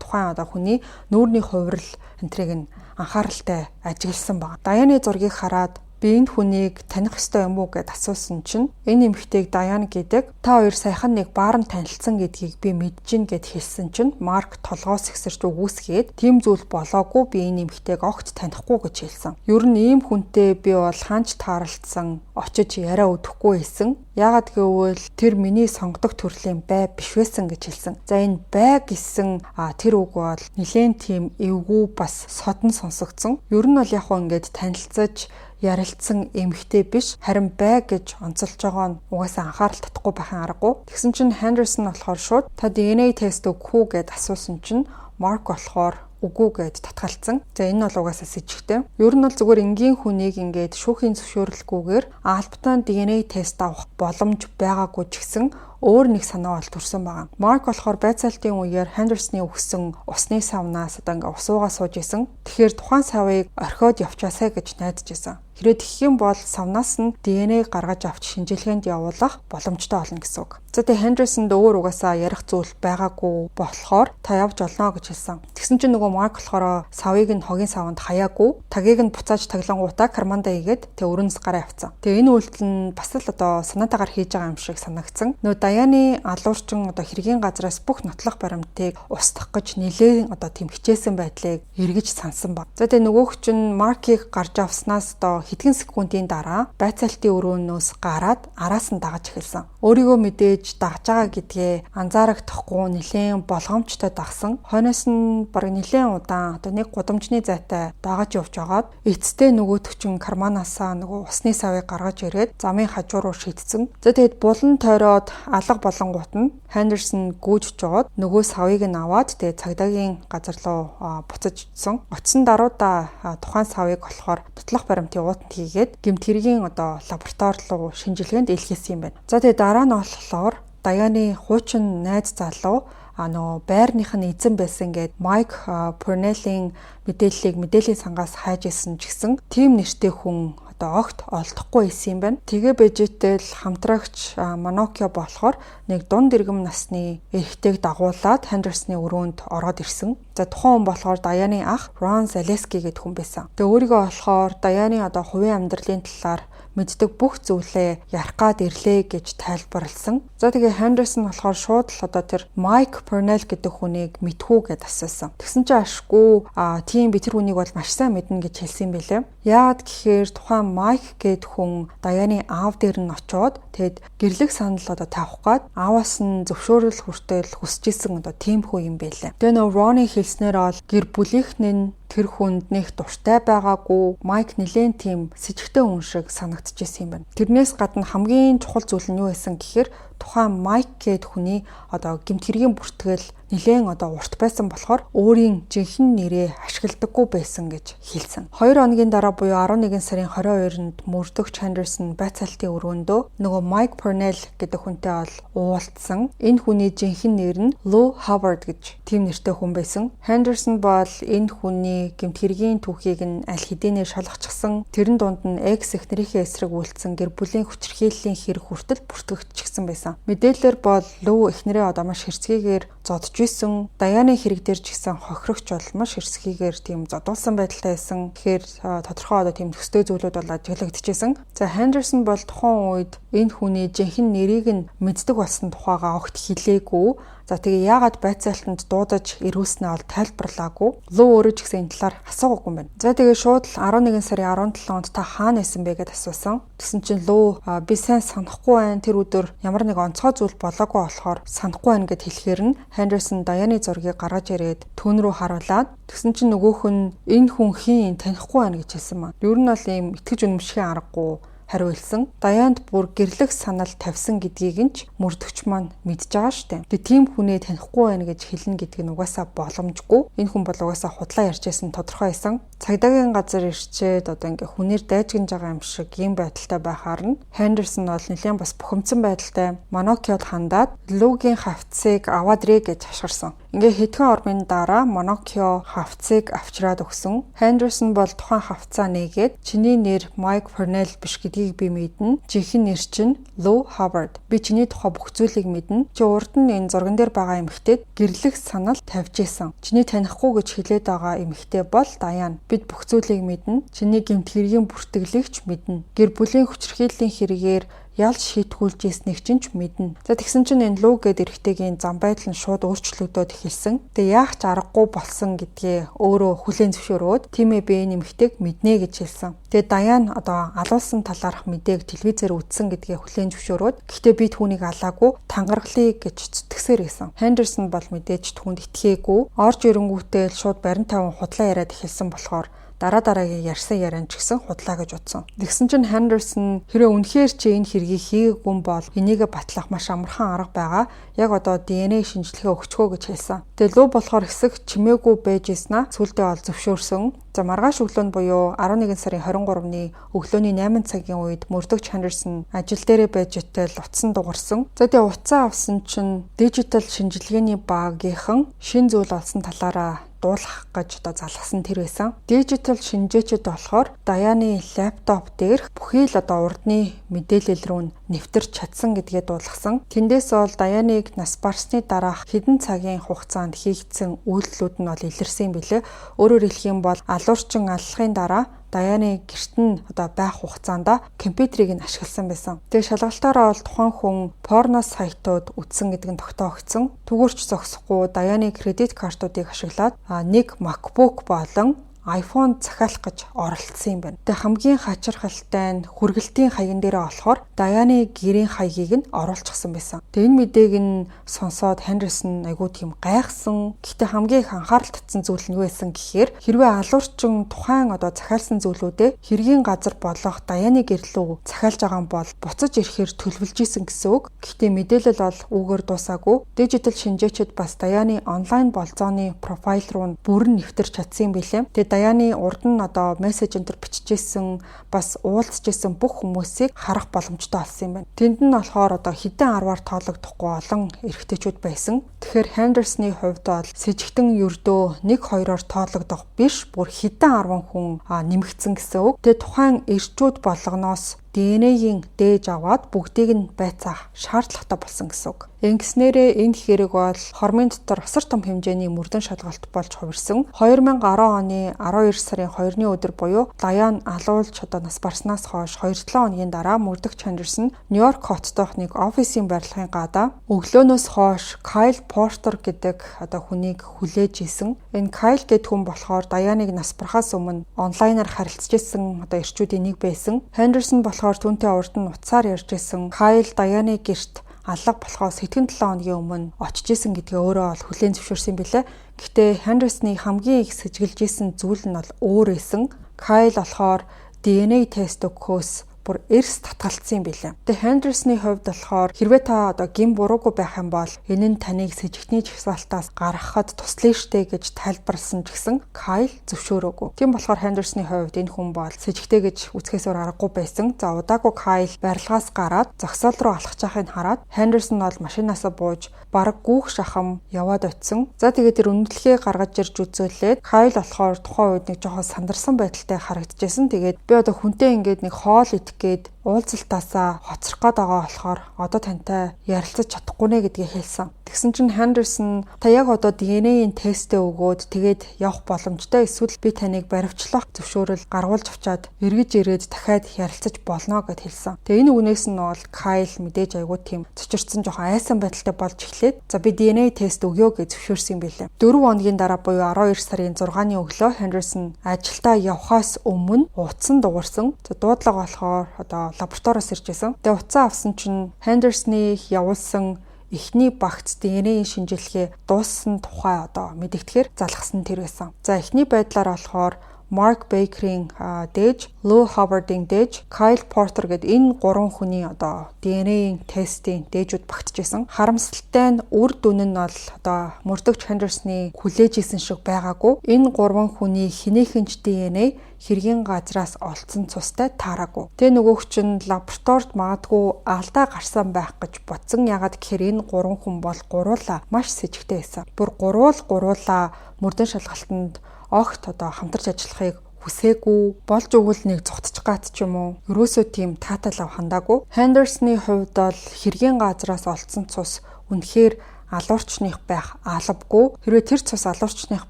тухайн одоо хүний нүүрний хувирал энтрийг нь анхааралтай ажигласан баг. Даяны зургийг хараад би энэ хүнийг таних ёстой юм уу гэд асуусан чинь энэ эмэгтэйг Даян гэдэг, та хоёр саяхан нэг бааранд танилцсан гэдгийг би мэдэж гин гэд хэлсэн чинь Марк толгоос ихсэрч үгүйсгээд тийм зүйл болоогүй, би энэ эмэгтэйг огт танихгүй гэж хэлсэн. Ер нь ийм хүнтэй би бол хаанч тааралдсан очиж яриа өдөхгүй байсан. Яагаад гэвэл тэр миний сонгодог төрлийн бай биш байсан гэж хэлсэн. За, энэ бай гэсэн тэр үг бол нэлээн тийм эвгүй бас содон сонсогдсон. Ер нь бол яг хөө ингээд танилцаж ярилцсан эмэгтэй биш, харин бай гэж онцолж байгаа нь угаасаа анхаарал татахгүй байхын аргагүй. Тэгсэн чинь Хендерсон болохоор шууд та DNA тест өгөх үү гэд асуусан чинь Марк болохоор үгүй гэд татгалцсан. За, энэ бол угаасаа сэжигтэй. Ер нь бол зүгээр энгийн хүнийг ингээд шүүхийн зөвшөөрлгүйгээр албатай DNA тест авах боломж байгаагүй ч гэсэн өөр нэг санаа бол төрсэн байгаа. Марк болохоор байцаалтын үеэр Хендерсны өгсөн усны савнаас одоо ингээ ус уугаа сууж исэн. Тэгэхээр тухайн савыг орхиод явчаасай гэж найдаж исэн. Хэрэг тэгэх юм бол савнаас нь DNA гаргаж авч шинжилгээнд явуулах боломжтой болно гэсэн үг. За, тэгээ Хендерсонд өөр угаасаа ярих зүйл байгаагүй болохоор та явж олно гэж хэлсэн. Тэгсэн чинь нөгөө Марк болохоор савыг нь хогийн саванд хаяагүй, тагийг нь буцааж таглангуудаа кармандаа игээд тэгээ өрөөс гараа явцсан. Тэгээ энэ үйлдэл нь бас л одоо санаатаагаар хийж байгаа юм шиг санагдсан. Нөгөө Даяны алуурчин одоо хэргийн газраас бүх нотлох баримтыг устгах гэж нэлээд одоо тийм хичээсэн байдлыг эргэж сансан баг. За, тэгээ нөгөөх чинь Маркийг гарч авснаас одоо хэдхэн секундын дараа байцаалтын өрөөнөөс гараад араас нь дагаж эхэлсэн. Өөрийгөө мэдээж дагаж байгаа гэдгээ анзаарагдахгүй нэлээд болгоомжтой дагсан. Хойноос нь бараг нэлээд удаан одоо нэг гудамжны зайтай дагаж явж байгаад эцэстээ нөгөөх чинь карманаасаа нөгөө усны савыг гаргаж ирээд замын хажуу руу шидсэн. За, тэгээд булан тойроод алга болонгууд нь Хендерсон гүйж жоод нөгөө савыг нь аваад тэгээд цагдаагийн газар руу буцаж очсон. Очсон даруйда тухайн савыг болохоор нотлох баримтын шалгалтууд хийгээд гэмт хэргийн одоо лаборатори руу шинжилгээнд илгээсэн юм байна. За тэгээ дараа нь болохоор Даяны хуучин найз залуу нөгөө байрных нь эзэн байсан гээд Майк Пернеллийн мэдээллийг мэдээллийн сангаас хайж исэн ч гэсэн тийм нэртэй хүн одоо огт олдохгүй байсан юм байна. Тэгээ бэжэтэл хамтрагч Манокио болохоор нэг дунд иргэм насны эрэгтэйг дагуулад Хендерсны өрөөнд ороод ирсэн. За тухайн хүн болохоор Даяны ах Рон Залески гэдэг хүн байсан. Тэгээ өөрийгөө болохоор Даяны одоо хувийн амьдралын талаар мэддэг бүх зүйлээ ярих гад ирлээ гэж тайлбарласан. За тэгээ Хендерсон болохоор шууд л одоо тэр Майк Пернел гэдэг хүнийг мэдхүү гэд асуусан. Тэгсэн чинь ашгүй тийм би тэр хүнийг бол маш сайн мэднэ гэж хэлсэн юм билээ. Яагаад гэхээр тухайн Майк гэд хүн Даяны аав дээр нь очиод тэгэд гэрлэг санал одоо тавих гад ааваас нь зөвшөөрөл хүртэл хүсэж исэн одоо тийм хүн юм байлээ. Тэгээ нөө Роны хэлснээр бол гэр бүлийнх нь тэр хүнд нэх дуртай байгаагүй. Майк нэлээд тийм сэжигтэй хүн шиг санагдчихсэн юм байна. Тэрнээс гадна хамгийн чухал зүйл нь юу байсан гэхээр тухайн Майк гээд хүний одоо гэмт хэргийн бүртгэл нэлээд одоо урт байсан болохоор өөрийн жинхэнэ нэрээ ашигладаггүй байсан гэж хэлсэн. 2 хоногийн дараа буюу 11 сарын 22-нд мөрдөгч Хендерсон байцаалтын өрөөндөө нөгөө Майк Пернел гэдэг хүнтэй бол уулзсан. Энэ хүний жинхэнэ нэр нь Лу Хавард гэж тийм нэртэй хүн байсан. Хендерсон бол энэ хүний гэмт хэргийн түүхийг нь аль хэдийнэ шалгачихсан. Тэрэн дунд нь экс эхнэрийнхээ эсрэг үйлдсэн гэр бүлийн хүчирхийллийн хэрэг хүртэл бүртгэгдчихсэн байсан. Мэдээлэлээр бол Лу эхнэрээ одоо маш хэрцгийгээр зодж исэн. Даяны хэрэг дээр ч гэсэн хохирогч бол маш хэрцгийгээр тийм зодуулсан байдалтай байсан. Тэгэхээр тодорхой одоо тийм төстэй зүйлүүд бол ажиглагдчихсэн. За Хендерсон бол тухайн үед энэ хүний жинхэнэ нэрийг нь мэддэг болсон тухайгаа огт хэлээгүй. За тэгээ яагаад байцаалтанд дуудаж ирүүлснээ бол тайлбарлаагүй. Лу өөрөө ч гэсэн энэ талаар асуугаагүй юм байна. За тэгээ шууд л 11 сарын 17-нд та хаана байсан бэ гэдээ асуусан. Тэгсэн чинь Лу би сайн санахгүй байна. Тэр өдөр ямар нэг онцгой зүйл болоогүй болохоор санахгүй байна гэд хэлэхээр нь Хендерсон Даяны зургийг гаргаж ирээд түүн рүү харуулад тэгсэн чинь нөгөөх нь энэ хүн хийн танихгүй байна гэж хэлсэн маа. Ер нь бол ийм итгэж үнэмшихийн аргагүй хариулсан. Даяанд бүр гэрлэх санал тавьсан гэдгийг нь ч мөрдөгч маань мэдж байгаа штэ. Тэгээ тийм хүнээ танихгүй байна гэж хэлнэ гэдэг нь угаасаа боломжгүй. Энэ хүн бол угаасаа худлаа ярьж байсан тодорхой байсан. Цагдаагийн газар ирчээд одоо ингээ хүнээр дайжигнж байгаа юм шиг ийм байдалтай байхаар нь Хендерсон бол нэлээд бас бухимдсан байдалтай Монокиод хандаад Лугийн хавцыг аваад ирээ гэж хашгирсан. Ингээ хэдхэн ормын дараа Монокио хавцыг авчираад өгсөн. Хендерсон бол тухайн хавцаа нээгээд чиний нэр Майк Пернел биш гэдгийг би мэднэ. Жинхэнэ нэр чинь Лу Хавард. Би чиний тухай бүх зүйлийг мэднэ. Чи урд нь энэ зурган дээр байгаа эмэгтэйд гэрлэх санал тавьж исэн. Чиний танихгүй гэж хэлээд байгаа эмэгтэй бол Даян. Бид бүх зүйлийг мэднэ. Чиний гэмт хэргийн бүртгэлийг ч мэднэ. Гэр бүлийн хүчирхийллийн хэрэгээр ялж шийтгүүлж ийснийг чинь ч мэднэ. За тэгсэн чинь энэ Лу гээд эрэгтэйгийн зам байдал нь шууд өөрчлөгдөөд эхэлсэн. Тэгээ яах ч аргагүй болсон гэдгээ өөрөө хүлээн зөвшөөрөөд тийм ээ би энэ эмэгтэйг мэднэ гэж хэлсэн. Тэгээ Даян одоо алуулсан талаарх мэдээг телевизээр үзсэн гэдгээ хүлээн зөвшөөрөөд гэхдээ би түүнийг алаагүй тангаргалыг гэж зүтгэсээр байсан. Хендерсон бол мэдээж түүнд итгээгүй. Орж ирэнгүүтээ л шууд барин тавин худлаа яриад эхэлсэн болохоор дараа дараагийн ярьсан яриан ч гэсэн худлаа гэж утсан. Тэгсэн чинь Хендерсон хэрэг үнэхээр чи энэ хэргийг хийгээгүй бол энийгээ батлах маш амархан арга байгаа. Яг одоо DNA шинжилгээ өгчгөө гэж хэлсэн. Тэгээ Лу болохоор хэсэг чимээгүй байж ийснаа сүулдэ ол зөвшөөрсөн. За маргааш өглөө нь буюу 11 сарын 23-ны өглөөний 8 цагийн үед мөрдөгч Хендерсон ажил дээрээ байж итэл утсан дугарсан. За тэгээ утсаа авсан чинь дижитал шинжилгээний багийнхан шин зүйл олсон талаараа дуулах гэж одоо залгасан тэр байсан. Дижитал шинжээчд болохоор Даяны лаптоп дээрх бүхий л одоо урдны мэдээлэл рүү нэвтэрч чадсан гэдгээ дуулгасан. Тэндээс бол Даяныг нас барсны дараах хэдэн цагийн хугацаанд хийгдсэн үйлдэлүүд нь бол илэрсэн юм билээ. Өөрөөр хэлэх юм бол алуурчин аллахын дараа Даяны гэрт нь одоо байх хугацаанд компьютерийг нь ашигласан байсан. Тэгээ шалгалтаараа бол тухайн хүн порно сайтууд үзсэн гэдэг нь тогтоогдсон. Түгээрч зогсохгүй Даяны кредит картуудыг ашиглаад нэг MacBook болон iPhone захиалах гэж оролцсон юм байна. Тэгээ хамгийн хачирхалтай нь хүргэлтийн хаян дээрээ болохоор Даяны гэрийн хаягийг нь оруулчихсан байсан. Тэгээ энэ мэдээг нь сонсоод Хендерсон айгүй тийм гайхсан. Гэхдээ хамгийн их анхаарал татсан зүйл нь юу байсан гэхээр хэрвээ алуурчин тухайн одоо захиалсан зүйлүүдээ хэргийн газар болох Даяны гэр лүү захиалж байгаа юм бол буцаж ирэхээр төлөвлөж исэн гэсэн үг. Гэхдээ мэдээлэл бол үүгээр дуусаагүй. Дижитал шинжээчид бас Даяны онлайн болзооны профайл руу бүрэн нэвтэрч чадсан юм билээ. Тэгээ Даяны урд нь одоо мессеж энэ төр бичижсэн, бас уулзчихсан бүх хүмүүсийг харах боломжтой болсон юм байна. Тэнд нь болохоор одоо хэдэн арваар тоологдохгүй олон эрэгтэйчүүд байсан. Тэгэхээр Хендерсны хувьд бол сэжигтэн ердөө 1-2-оор тоологдох биш, бүр хэдэн арван хүн нэмэгдсэн гэсэн үг. Тэгээ тухайн эрчүүд болгоноос ДНХ-ийн дээж аваад бүгдийг нь байцаах шаардлагатай болсон гэсэн үг. Ингэснээрээ энэ хэрэг бол хормын дотор асар том хэмжээний мөрдөн шалгалт болж хувирсан. 2010 оны 12 сарын 2-ны өдөр буюу Даян алуулж одоо нас барснаас хойш 2-7 хоногийн дараа мөрдөгч Хендерсон Нью-Йорк хотдох нэг офисын барилгын гадаа өглөөнөөс хойш Кайл Портер гэдэг одоо хүнийг хүлээж исэн. Энэ Кайл гэдэг хүн болохоор Даяныг нас барахаас өмнө онлайнаар харилцаж исэн одоо эрчүүдийн нэг байсан. Хендерсон болохоор түүнтэй урд нь утсаар ярьж исэн. Кайл Даяны гэрт алга болохоос хэдхэн 7 хоногийн өмнө очиж исэн гэдгээ өөрөө бол хүлээн зөвшөөрсөн юм билээ. Гэхдээ Хендерсны хамгийн их сэжиглэж исэн зүйл нь бол өөр байсан. Кайл болохоор DNA тест өгөхөөс бүр эрс татгалцсан юм билээ. Тэгээ Хендерсны хувьд болохоор хэрвээ та одоо гин буруугүй байх юм бол энэ нь таныг сэжигтний жагсаалтаас гаргахад туслая штэ гэж тайлбарласан ч гэсэн Кайл зөвшөөрөөгүй. Тийм болохоор Хендерсны хувьд энэ хүн бол сэжигтэй гэж үзэхээс өөр аргагүй байсан. За удаагүй Кайл барилгаас гараад зогсоол руу алхаж байхыг хараад Хендерсон бол машинаасаа бууж бараг гүүх шахам яваад очисон. За тэгээд тэр үнэмтлэгээ гаргаж ирж үзүүлээд Кайл болохоор тухайн үед нэг жоохон сандарсан байдалтай харагдчихсэн. Тэгээд би одоо хүнтэй ингээд нэг хоол идэх гээд уулзалтаасаа хоцрох гээд байгаа болохоор одоо тантай ярилцаж чадахгүй нэ гэдгийг хэлсэн. Тэгсэн чинь Хендерсон та яг одоо DNA-ийн тестээ өгөөд тэгээд явах боломжтой, эсвэл би таныг баривчлах зөвшөөрөл гаргуулж авчаад эргэж ирээд дахиад ярилцаж болно гэд хэлсэн. Тэгээ энэ үгнээс нь бол Кайл мэдээж айгүй тийм цочирдсан, жоохон айсан байдалтай болж эхлээд за би DNA тест өгөө гэж зөвшөөрсөн юм билээ. 4 хоногийн дараа буюу 12 сарын 6-ны өглөө Хендерсон ажилдаа явхаас өмнө утсан дуурсан. За дуудлага болохоор одоо лабораториоос ирж байсан. Тэгээ утсаа авсан чинь Хендерсны явуулсан эхний багц DNA-ийн шинжилгээ дууссан тухай одоо мэдэгдэхээр залгасан тэр байсан. За эхний байдлаар болохоор Марк Бейкерийн дээж, Лу Ховардын дээж, Кайл Портер гээд энэ гурван хүний одоо DNA-ийн тестийн дээжүүд багтжсэн. Харамсалтай нь үр дүн нь бол одоо мөрдөгч Хендерсны хүлээж исэн шиг байгаагүй. Энэ гурван хүний хинээхэн ч DNA хэргийн газраас олдсон цустай таараагүй. Тэгээ нөгөөх чинь лабораторид магадгүй алдаа гарсан байх гэж бодсон. Ягаад гэхээр энэ гурван хүн бол гуруула маш сэжигтэй байсан. Бүр гуруулаа мөрдөн шалгалтанд огт одоо хамтарч ажиллахыг хүсээгүй, болж өгвөл нэг зугтчих гат ч юм уу. Ерөөсөө тийм таатай лав хандаагүй. Хендерсны хувьд бол хэргийн газраас олдсон цус үнэхээр алуурчных байх албагүй. Хэрвээ тэр цус алуурчных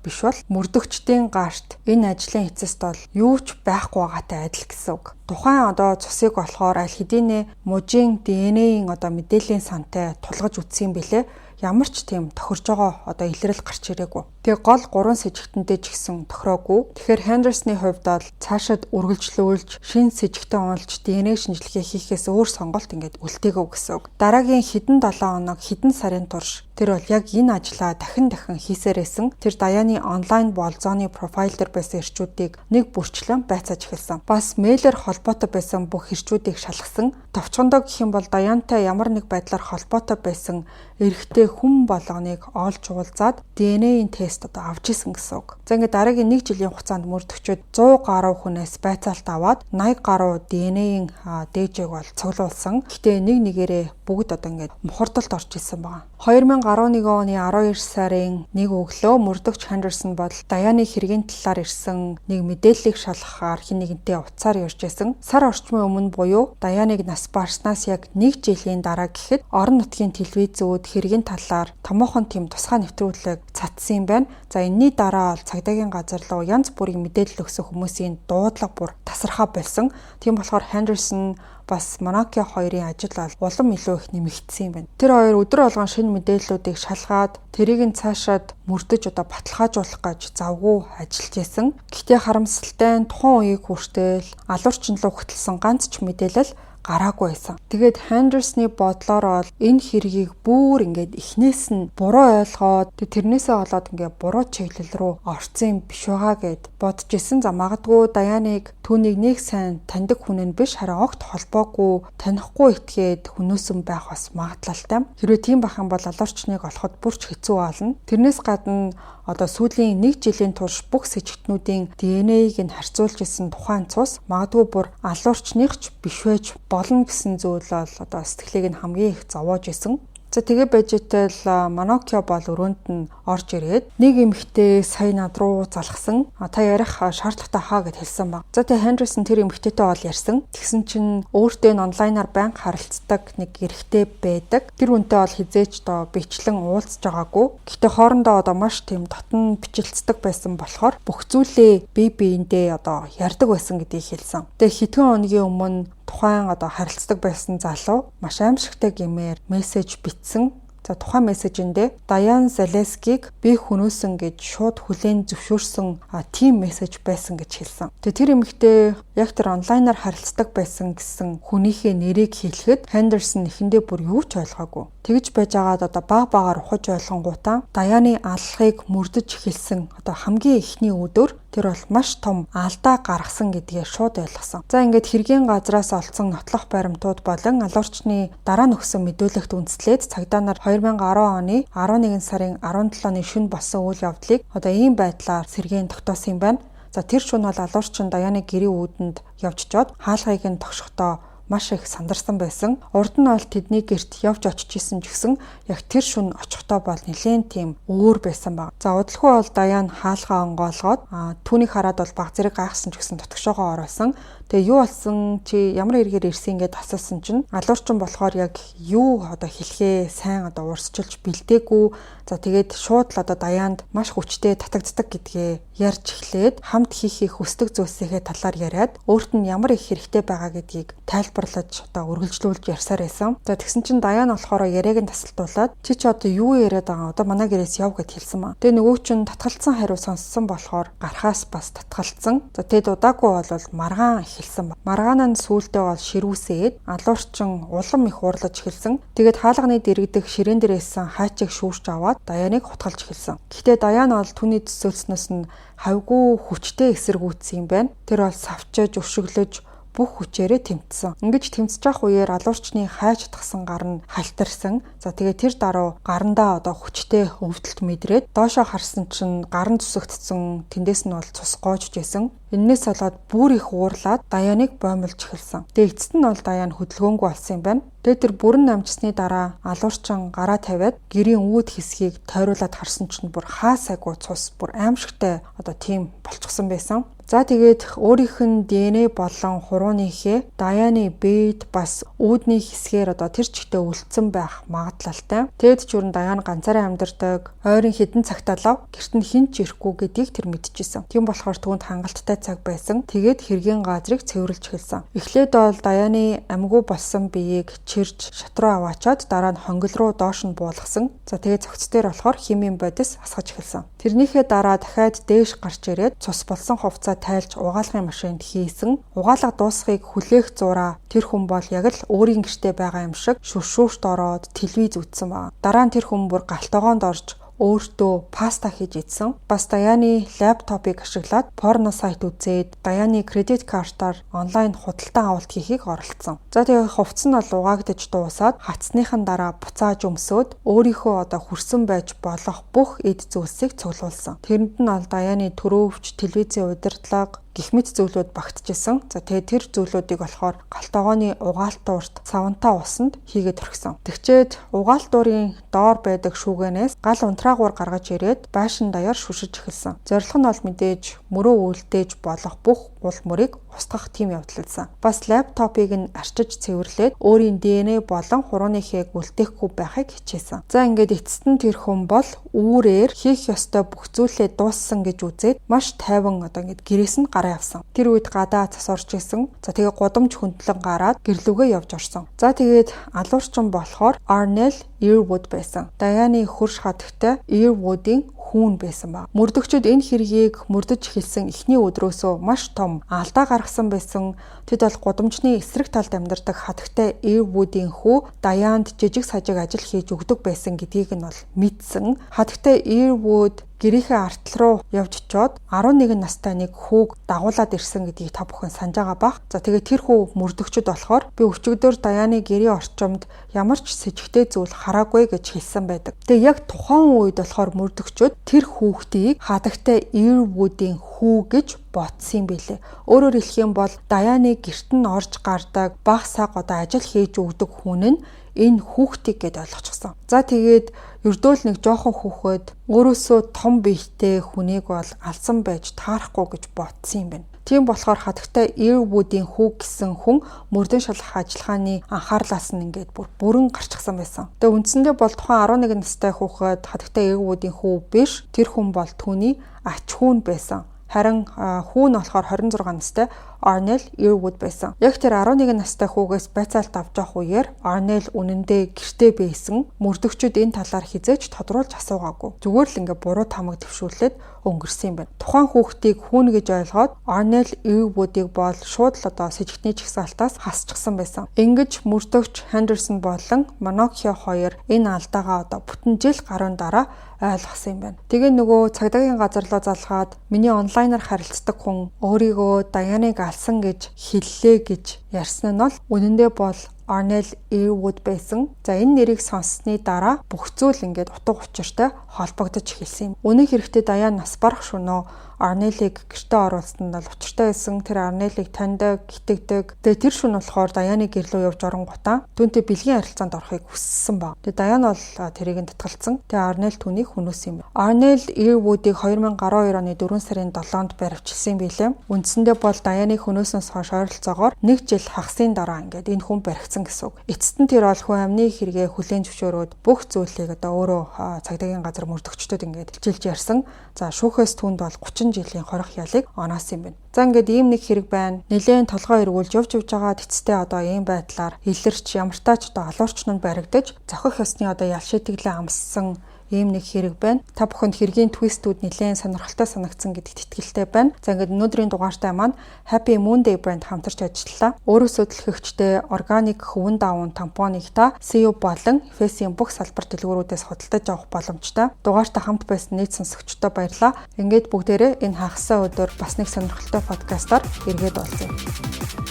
биш бол мөрдөгчдийн гарт энэ ажлын эцэст бол юу ч байхгүй байгаатай адил гэсэн үг. Тухайн одоо цусыг болохоор аль хэдийнэ мужийн DNA-ийн одоо мэдээллийн сантай тулгаж үтсэн юм бэлээ. Ямар ч тийм тохирж байгаа одоо илрэл гарч ирээгүй. Тэгээ гол гурван сэжигтэндээ ч гэсэн тохироогүй. Тэгэхээр Хендерсны хувьд бол цаашид үргэлжлүүлж шинэ сэжигтэн олж DNA шинжилгээ хийхээс өөр сонголт ингээд үлдээгөө гэсэн үг. Дараагийн хэдэн 7 хоног, хэдэн сарын турш тэр бол яг энэ ажлаа дахин дахин хийсээрээсэн. Тэр Даяны онлайн болзооны профайл дээр байсан эрчүүдийг нэг бүрчлэн байцааж эхэлсэн. Бас мэйлээр холбоотой байсан бүх эрчүүдийг шалгасан. Товчхондоо гэх юм бол Даянтай ямар нэг байдлаар холбоотой байсан эрэгтэй хүн болгоныг олж уулзаад DNA-ийн тест одоо авч исэн гэсэн үг. За ингээд дараагийн 1 жилийн хугацаанд мөрдөгчүүд 100 гаруй хүнээс байцаалт аваад 80 гаруй DNA-ийн дээжийг бол цуглуулсан. Гэхдээ нэг нэгээрээ бүгд одоо ингээд мухардалд орж исэн байгаа. 2011 оны 12 сарын 1 өглөө мөрдөгч Хендерсон бол Даяны хэргийн талаар ирсэн нэг мэдээллийг шалгахаар хэн нэгэнтэй утсаар ярьж байсан. Сар орчмын өмнө буюу Даяныг нас барснаас яг 1 жилийн дараа гэхэд орон нутгийн телевизүүд хэргийн талаар томоохон тийм тусгай нэвтрүүлэг цацсан юм байна. За энэний дараа бол цагдаагийн газар руу янз бүрийн мэдээлэл өгсөн хүмүүсийн дуудлага бүр тасархаа болсон. Тийм болохоор Хендерсон бас Монако хоёрын ажил бол улам илүү их нэмэгдсэн юм байна. Тэр хоёр өдөр болгон шинэ мэдээллүүдийг шалгаад тэрийг нь цаашаад мөрдөж одоо баталгаажуулах гэж завгүй ажиллаж исэн. Гэхдээ харамсалтай нь тухайн үеийг хүртэл алуурчин руу хөтөлсөн ганц ч мэдээлэл гараагүй байсан. Тэгээд Хендерсны бодлоор бол энэ хэргийг бүр ингээд эхнээс нь буруу ойлгоод тэрнээсээ болоод ингээд буруу чиглэл рүү орцсон юм биш байгаа гэд бодож исэн. За магадгүй Даяныг түүнийг нэг сайн таньдаг хүн нь биш, харин огт холбоогүй, танихгүй итгээд хөнөөсөн байх бас магадлалтай. Хэрвээ тийм байх юм бол алуурчныг олоход бүр ч хэцүү болно. Тэрнээс гадна Одоо сүүлийн 1 жилийн турш бүх сэжигтнүүдийн ДНХ-г нь харьцуулж исэн тухайн цус магадгүй бүр алуурчных ч биш байж болно гэсэн зүйл бол одоо сэтгэлийг нь хамгийн их зовоож исэн. За тэгээ байж итэл Манокио бол өрөөнд нь орж ирээд нэг эмэгтэй сая над руу залгасан. Та ярих шаардлагатай хаа гэд хэлсэн баг. За тэгээ Хендерсон тэр эмэгтэйтэй бол ярьсан. Тэгсэн чинь өөртөө нь онлайнаар байнга харилцдаг нэг эрэгтэй байдаг. Тэр хүнтэй бол хизээч доо бичлэн уулзж байгаагүй. Гэхдээ хоорондоо одоо маш тийм дотн бичилцдэг байсан болохоор бүх зүйлээ бие биендээ одоо ярьдаг байсан гэдгийг хэлсэн. Тэгээ хэдхэн хоногийн өмнө тухайн одоо харилцдаг байсан залуу маш аимшигтай гэмээр мессеж бичсэн. За тухайн мессежиндээ Даян Залескийг би хөнөөсөн гэж шууд хүлээн зөвшөөрсөн тийм мессеж байсан гэж хэлсэн. Тэгээ тэр эмэгтэй яг тэр онлайнаар харилцдаг байсан гэсэн хүнийхээ нэрийг хэлэхэд Хендерсон эхэндээ бүр юу ч ойлгоогүй. Тэгж байж байгаад одоо баг багаар ухаж ойлгонгуудаа Даяны аллахыг мөрдөж эхэлсэн одоо хамгийн эхний өдөр тэр бол маш том алдаа гаргасан гэдгээ шууд ойлгосон. За ингээд хэргийн газраас олдсон нотлох баримтууд болон алуурчны дараа нөхсөн мэдүүлэгт үндэслээд цагдаа нар 2010 оны 11 сарын 17-ны шөнө болсон үйл явдлыг одоо ийм байдлаар сэргээн тогтоосон юм байна. За тэр шөнө бол алуурчин Даяны гэрийн үүдэнд явж очоод хаалгыг нь тогшохдоо маш их сандарсан байсан. Урд нь бол тэдний гэрт явж очиж исэн ч гэсэн яг тэр шөнө очихдоо бол нэлээд тийм өөр байсан баг. За удалгүй бол Даян хаалгаа онгоолгоод түүнийг хараад бол баг зэрэг гайхсан ч гэсэн дотгошоогоо оруулсан. Тэгээ юу болсон чи ямар эргээр ирсэн ингээд асуусан чинь алуурчин болохоор яг юу одоо хэлэхээ сайн одоо урсчилж бэлдээгүй. За тэгээд шууд л одоо Даяанд маш хүчтэй татагддаг гэдгээ ярьж эхлээд хамт хийхийг хүсдэг зүйлсийнхээ талаар яриад өөрт нь ямар их хэрэгтэй байгаа гэдгийг тайлбарлаж одоо үргэлжлүүлж ярьсаар байсан. За тэгсэн чинь Даян болохоор яриаг нь тасалдуулаад чи ч одоо юу яриад байгаа одоо манай гэрээс яв гэд хэлсэн маа. Тэгээ нөгөө чинь татгалцсан хариу сонссон болохоор гарахаас бас татгалцсан. За тэгэд удаагүй бол маргаан эхэлсэн ба. Маргаан нь сүүлдээ бол ширүүсээд алуурчин улам их уурлаж эхэлсэн. Тэгээд хаалганы дэрэгдэх ширээн дээр исэн хаачиг шүүрч аваад Даяныг хутгалж эхэлсэн. Гэхдээ Даян бол түүний төсөөлснөөс нь хавьгүй хүчтэй эсэргүүцсэн юм байна. Тэр бол савчаж өшөглөж бүх хүчээрээ тэмцсэн. Ингэж тэмцэж явах үеэр алуурчны хайж чадсан гар нь халтарсан. За тэгээ тэр даруй гарандаа одоо хүчтэй өвдөлт мэдрээд доошоо харсан чинь гар нь зүсэгдсэн, тэндээс нь бол цус гоожж исэн. Эннээс болоод бүр их уурлаад Даяныг боомлж эхэлсэн. Тэгээ эцэст нь бол Даян хөдөлгөөнгүй болсон юм байна. Тэгээ тэр бүрэн намжсны дараа алуурчин гараа тавиад гэрийн үүд хэсгийг тойруулаад харсан чинь бүр хаасайгүй цус бүр аимшигтай одоо тийм болчихсон байсан. За тэгээд өөрийнх нь ДНХ болон хурууныхээ Даяны бед бас үүдний хэсгээр одоо тэр чигтээ үлдсэн байх магадлалтай. Тэгэд ч юрн Даян ганцаараа амьдардаг, ойрын хэдэн цагт алав гэрт нь хэн ч ирэхгүй гэдгийг тэр мэдчихсэн. Тийм болохоор түүнд хангалттай цаг байсан. Тэгээд хэргийн газрыг цэвэрлж эхэлсэн. Эхлээд бол Даяны амьгүй болсон биеийг чирж шат руу аваачаад дараа нь хонгил руу доош нь буулгасан. За тэгээд цогц дээр болохоор химийн бодис асгаж эхэлсэн. Тэрнийхээ дараа дахиад дээш гарч ирээд цус болсон хувцас тайлж угаалгын машинд хийсэн. Угаалга дуусахыг хүлээх зураа тэр хүн бол яг л өөрийн гэртээ байгаа юм шиг шүршүүрт ороод телевиз үзсэн ба. Дараа нь тэр хүн бүр гал тогоонд орж өөртөө паста хийж идсэн. Бас Даяны лаптопыг ашиглаад порно сайт үзээд Даяны кредит картаар онлайн худалдан авалт хийхийг оролдсон. За тэгээ хувцас нь бол угаагдаж дуусаад хатсныхан дараа буцааж өмсөөд өөрийнхөө одоо хүрсэн байж болох бүх эд зүйлсийг цуглуулсан. Тэрэнд нь бол Даяны төрөвч, телевизийн удирдлага гэх мэт зүйлүүд багтжсэн. За тэгээ тэр зүйлүүдийг болохоор гал тогооны угаалтуурт савнтаа усанд хийгээд орхисон. Тэгчээд угаалтуурын доор байдаг шүүгэнээс гал унтраагуур гаргаж ирээд байшин даяар шүшиж эхэлсэн. Зорилго нь бол мэдээж мөрөө үлдээж болох бүх уул мөрийг устгах тийм явдал байсан. Бас лаптопыг нь арчиж цэвэрлээд өөрийн ДНХ болон хурууны хээг үлдээхгүй байхыг хичээсэн. За ингээд эцэст нь тэр хүн бол үүрээр хийх ёстой бүх зүйлээ дууссан гэж үзээд маш тайван одоо ингээд гэрээс нь гараа явсан. Тэр үед гадаа цас орж исэн. За тэгээ гудамж хөндлөн гараад гэрлүүгээ явж орсон. За тэгээд алуурчин болохоор Arnel Earwood байсан. Даяны хөрш хатагтай Earwood-ийн хүүн байсан ба. Мөрдөгчд энэ хэргийг мөрдөж эхэлсэн эхний өдрөөсөө маш том алдаа гаргасан байсан. Тэд бол гудамжны эсрэг талд амьдардаг хатагтай Earwood-ийн хүү Даяанд жижиг сажиг ажил хийж өгдөг байсан гэдгийг нь бол мэдсэн. Хатагтай Earwood Гэрийнхээ артл руу явж очиод 11 настай нэг хүүг дагуулад ирсэн гэдгийг та бүхэн санаж байгаа бах. За тэгээд тэр хүү мөрдөгчд болохоор би өчигдөр Даяны гэрийн орчимд ямар ч сэжигтэй зүйл хараагүй гэж хэлсэн байдаг. Тэгээ яг тухайн үед болохоор мөрдөгчд тэр хүүхдийг хадагтай Ирвүүдийн хүү гэж бодсон юм билээ. Өөрөөр хэлэх юм бол Даяны гэрт нь орж гардаг, баг саг одоо ажил хийж өгдөг хүн нь энэ хүүхдийг гэд ойлгочихсон. За тэгээд ердөө л нэг жоохон хүүхэд өөрөөсөө том биетэй хүнийг бол алсан байж таарахгүй гэж бодсон юм байна. Тийм болохоор хадагтай Ирвүүдийн хүү гэсэн хүн мөрдөн шалгах ажиллагааны анхаарлаас нь ингээд бүр бүрэн гарчихсан байсан. Тэгээ үндсэндээ бол тухайн 11 настай хүүхэд хадагтай Ирвүүдийн хүү биш, тэр хүн бол түүний ач хүн байсан. Харин хүү нь болохоор 26 настай Arnel Earwood байсан. Яг тэр 11 настай хүүгээс байцаалт авч явах үеэр Arnel үнэндээ гэртээ байсан. Мөрдөгчд энэ талаар хизээж тодруулж асуугаагүй. Зүгээр л ингээ буруу таамаг дэвшүүлээд өнгөрсөн юм байна. Тухайн хүүхдийг хүүн гэж ойлгоод Arnel Earwood-ыг бол шууд л одоо сэжигтний жагсаалтаас хасчихсан байсан. Ингэж мөрдөгч Henderson болон Manocchio хоёр энэ алдаагаа одоо бүтэн жил гаруй дараа ойлгосон юм байна. Тэгээ нөгөө цагдаагийн газар руу залгаад миний онлайнаар харилцдаг хүн өөрийгөө Даяаныг алсан гэж хэллээ гэж ярьсан нь бол үнэндээ бол Arnel Earwood байсан. За энэ нэрийг сонссны дараа бүх зүйл ингээд утга учиртай холбогдож эхэлсэн юм. Үнэн хэрэгтээ Даян нас барах шөнөө Арнелийг гэртээ оруулсан нь бол учиртай байсан. Тэр Арнелийг таньдаг, итгэдэг. Тэгээ тэр шөнө болохоор Даяны гэр лүү явж оронгуудаа түүнтэй бэлгийн харилцаанд орохыг хүссэн ба. Тэгээ Даян бол тэрийг нь татгалцсан. Тэгээ Арнел түүнийг хөнөөсөн юм. Арнел Earwood-ыг 2012 оны 4 сарын 7-нд баривчилсан юм билээ. Үндсэндээ бол Даяныг хөнөөснөөс хойш ойролцоогоор 1 жил хагасын дараа ингээд энэ хүн баригдсан гэсэн үг. Эцэст нь тэр бол хүн амны хэрэгээ хүлээн зөвшөөрөөд бүх зүйлийг одоо өөрөө цагдаагийн газар мөрдөгчдөд ингээд илчилж ярьсан. За шүүхээс түүнд бол 30 жилийн хорих ялыг оноос юм байна. За ингээд ийм нэг хэрэг байна. Нилээн толгой эргүүлж явж явж байгаа тэцтэй одоо ийм байдлаар илэрч ямартаа ч одоо алуурч нь баригдаж зохих ёсны одоо ял шийтгэлээ амссан ийм нэг хэрэг байна. Та бүхэнд хэргийн твистүүд нэлээд сонирхолтой санагдсан гэдэгт итгэлтэй байна. За ингээд өнөөдрийн дугаартай маань Happy Moon Day брэнд хамтарч ажиллалаа. Өөрөөсөө дэлхэгчтэй органик хөвөн даван тампоныг та CU болон Face-ийн бүх салбар дэлгүүрүүдээс худалдаж авах боломжтой. Дугаартай хамт байсан нийт сонсогчдод баярлалаа. Ингээд бүгдээрээ энэ хагас сайн өдөр бас нэг сонирхолтой подкастаар эргээд уулзъя.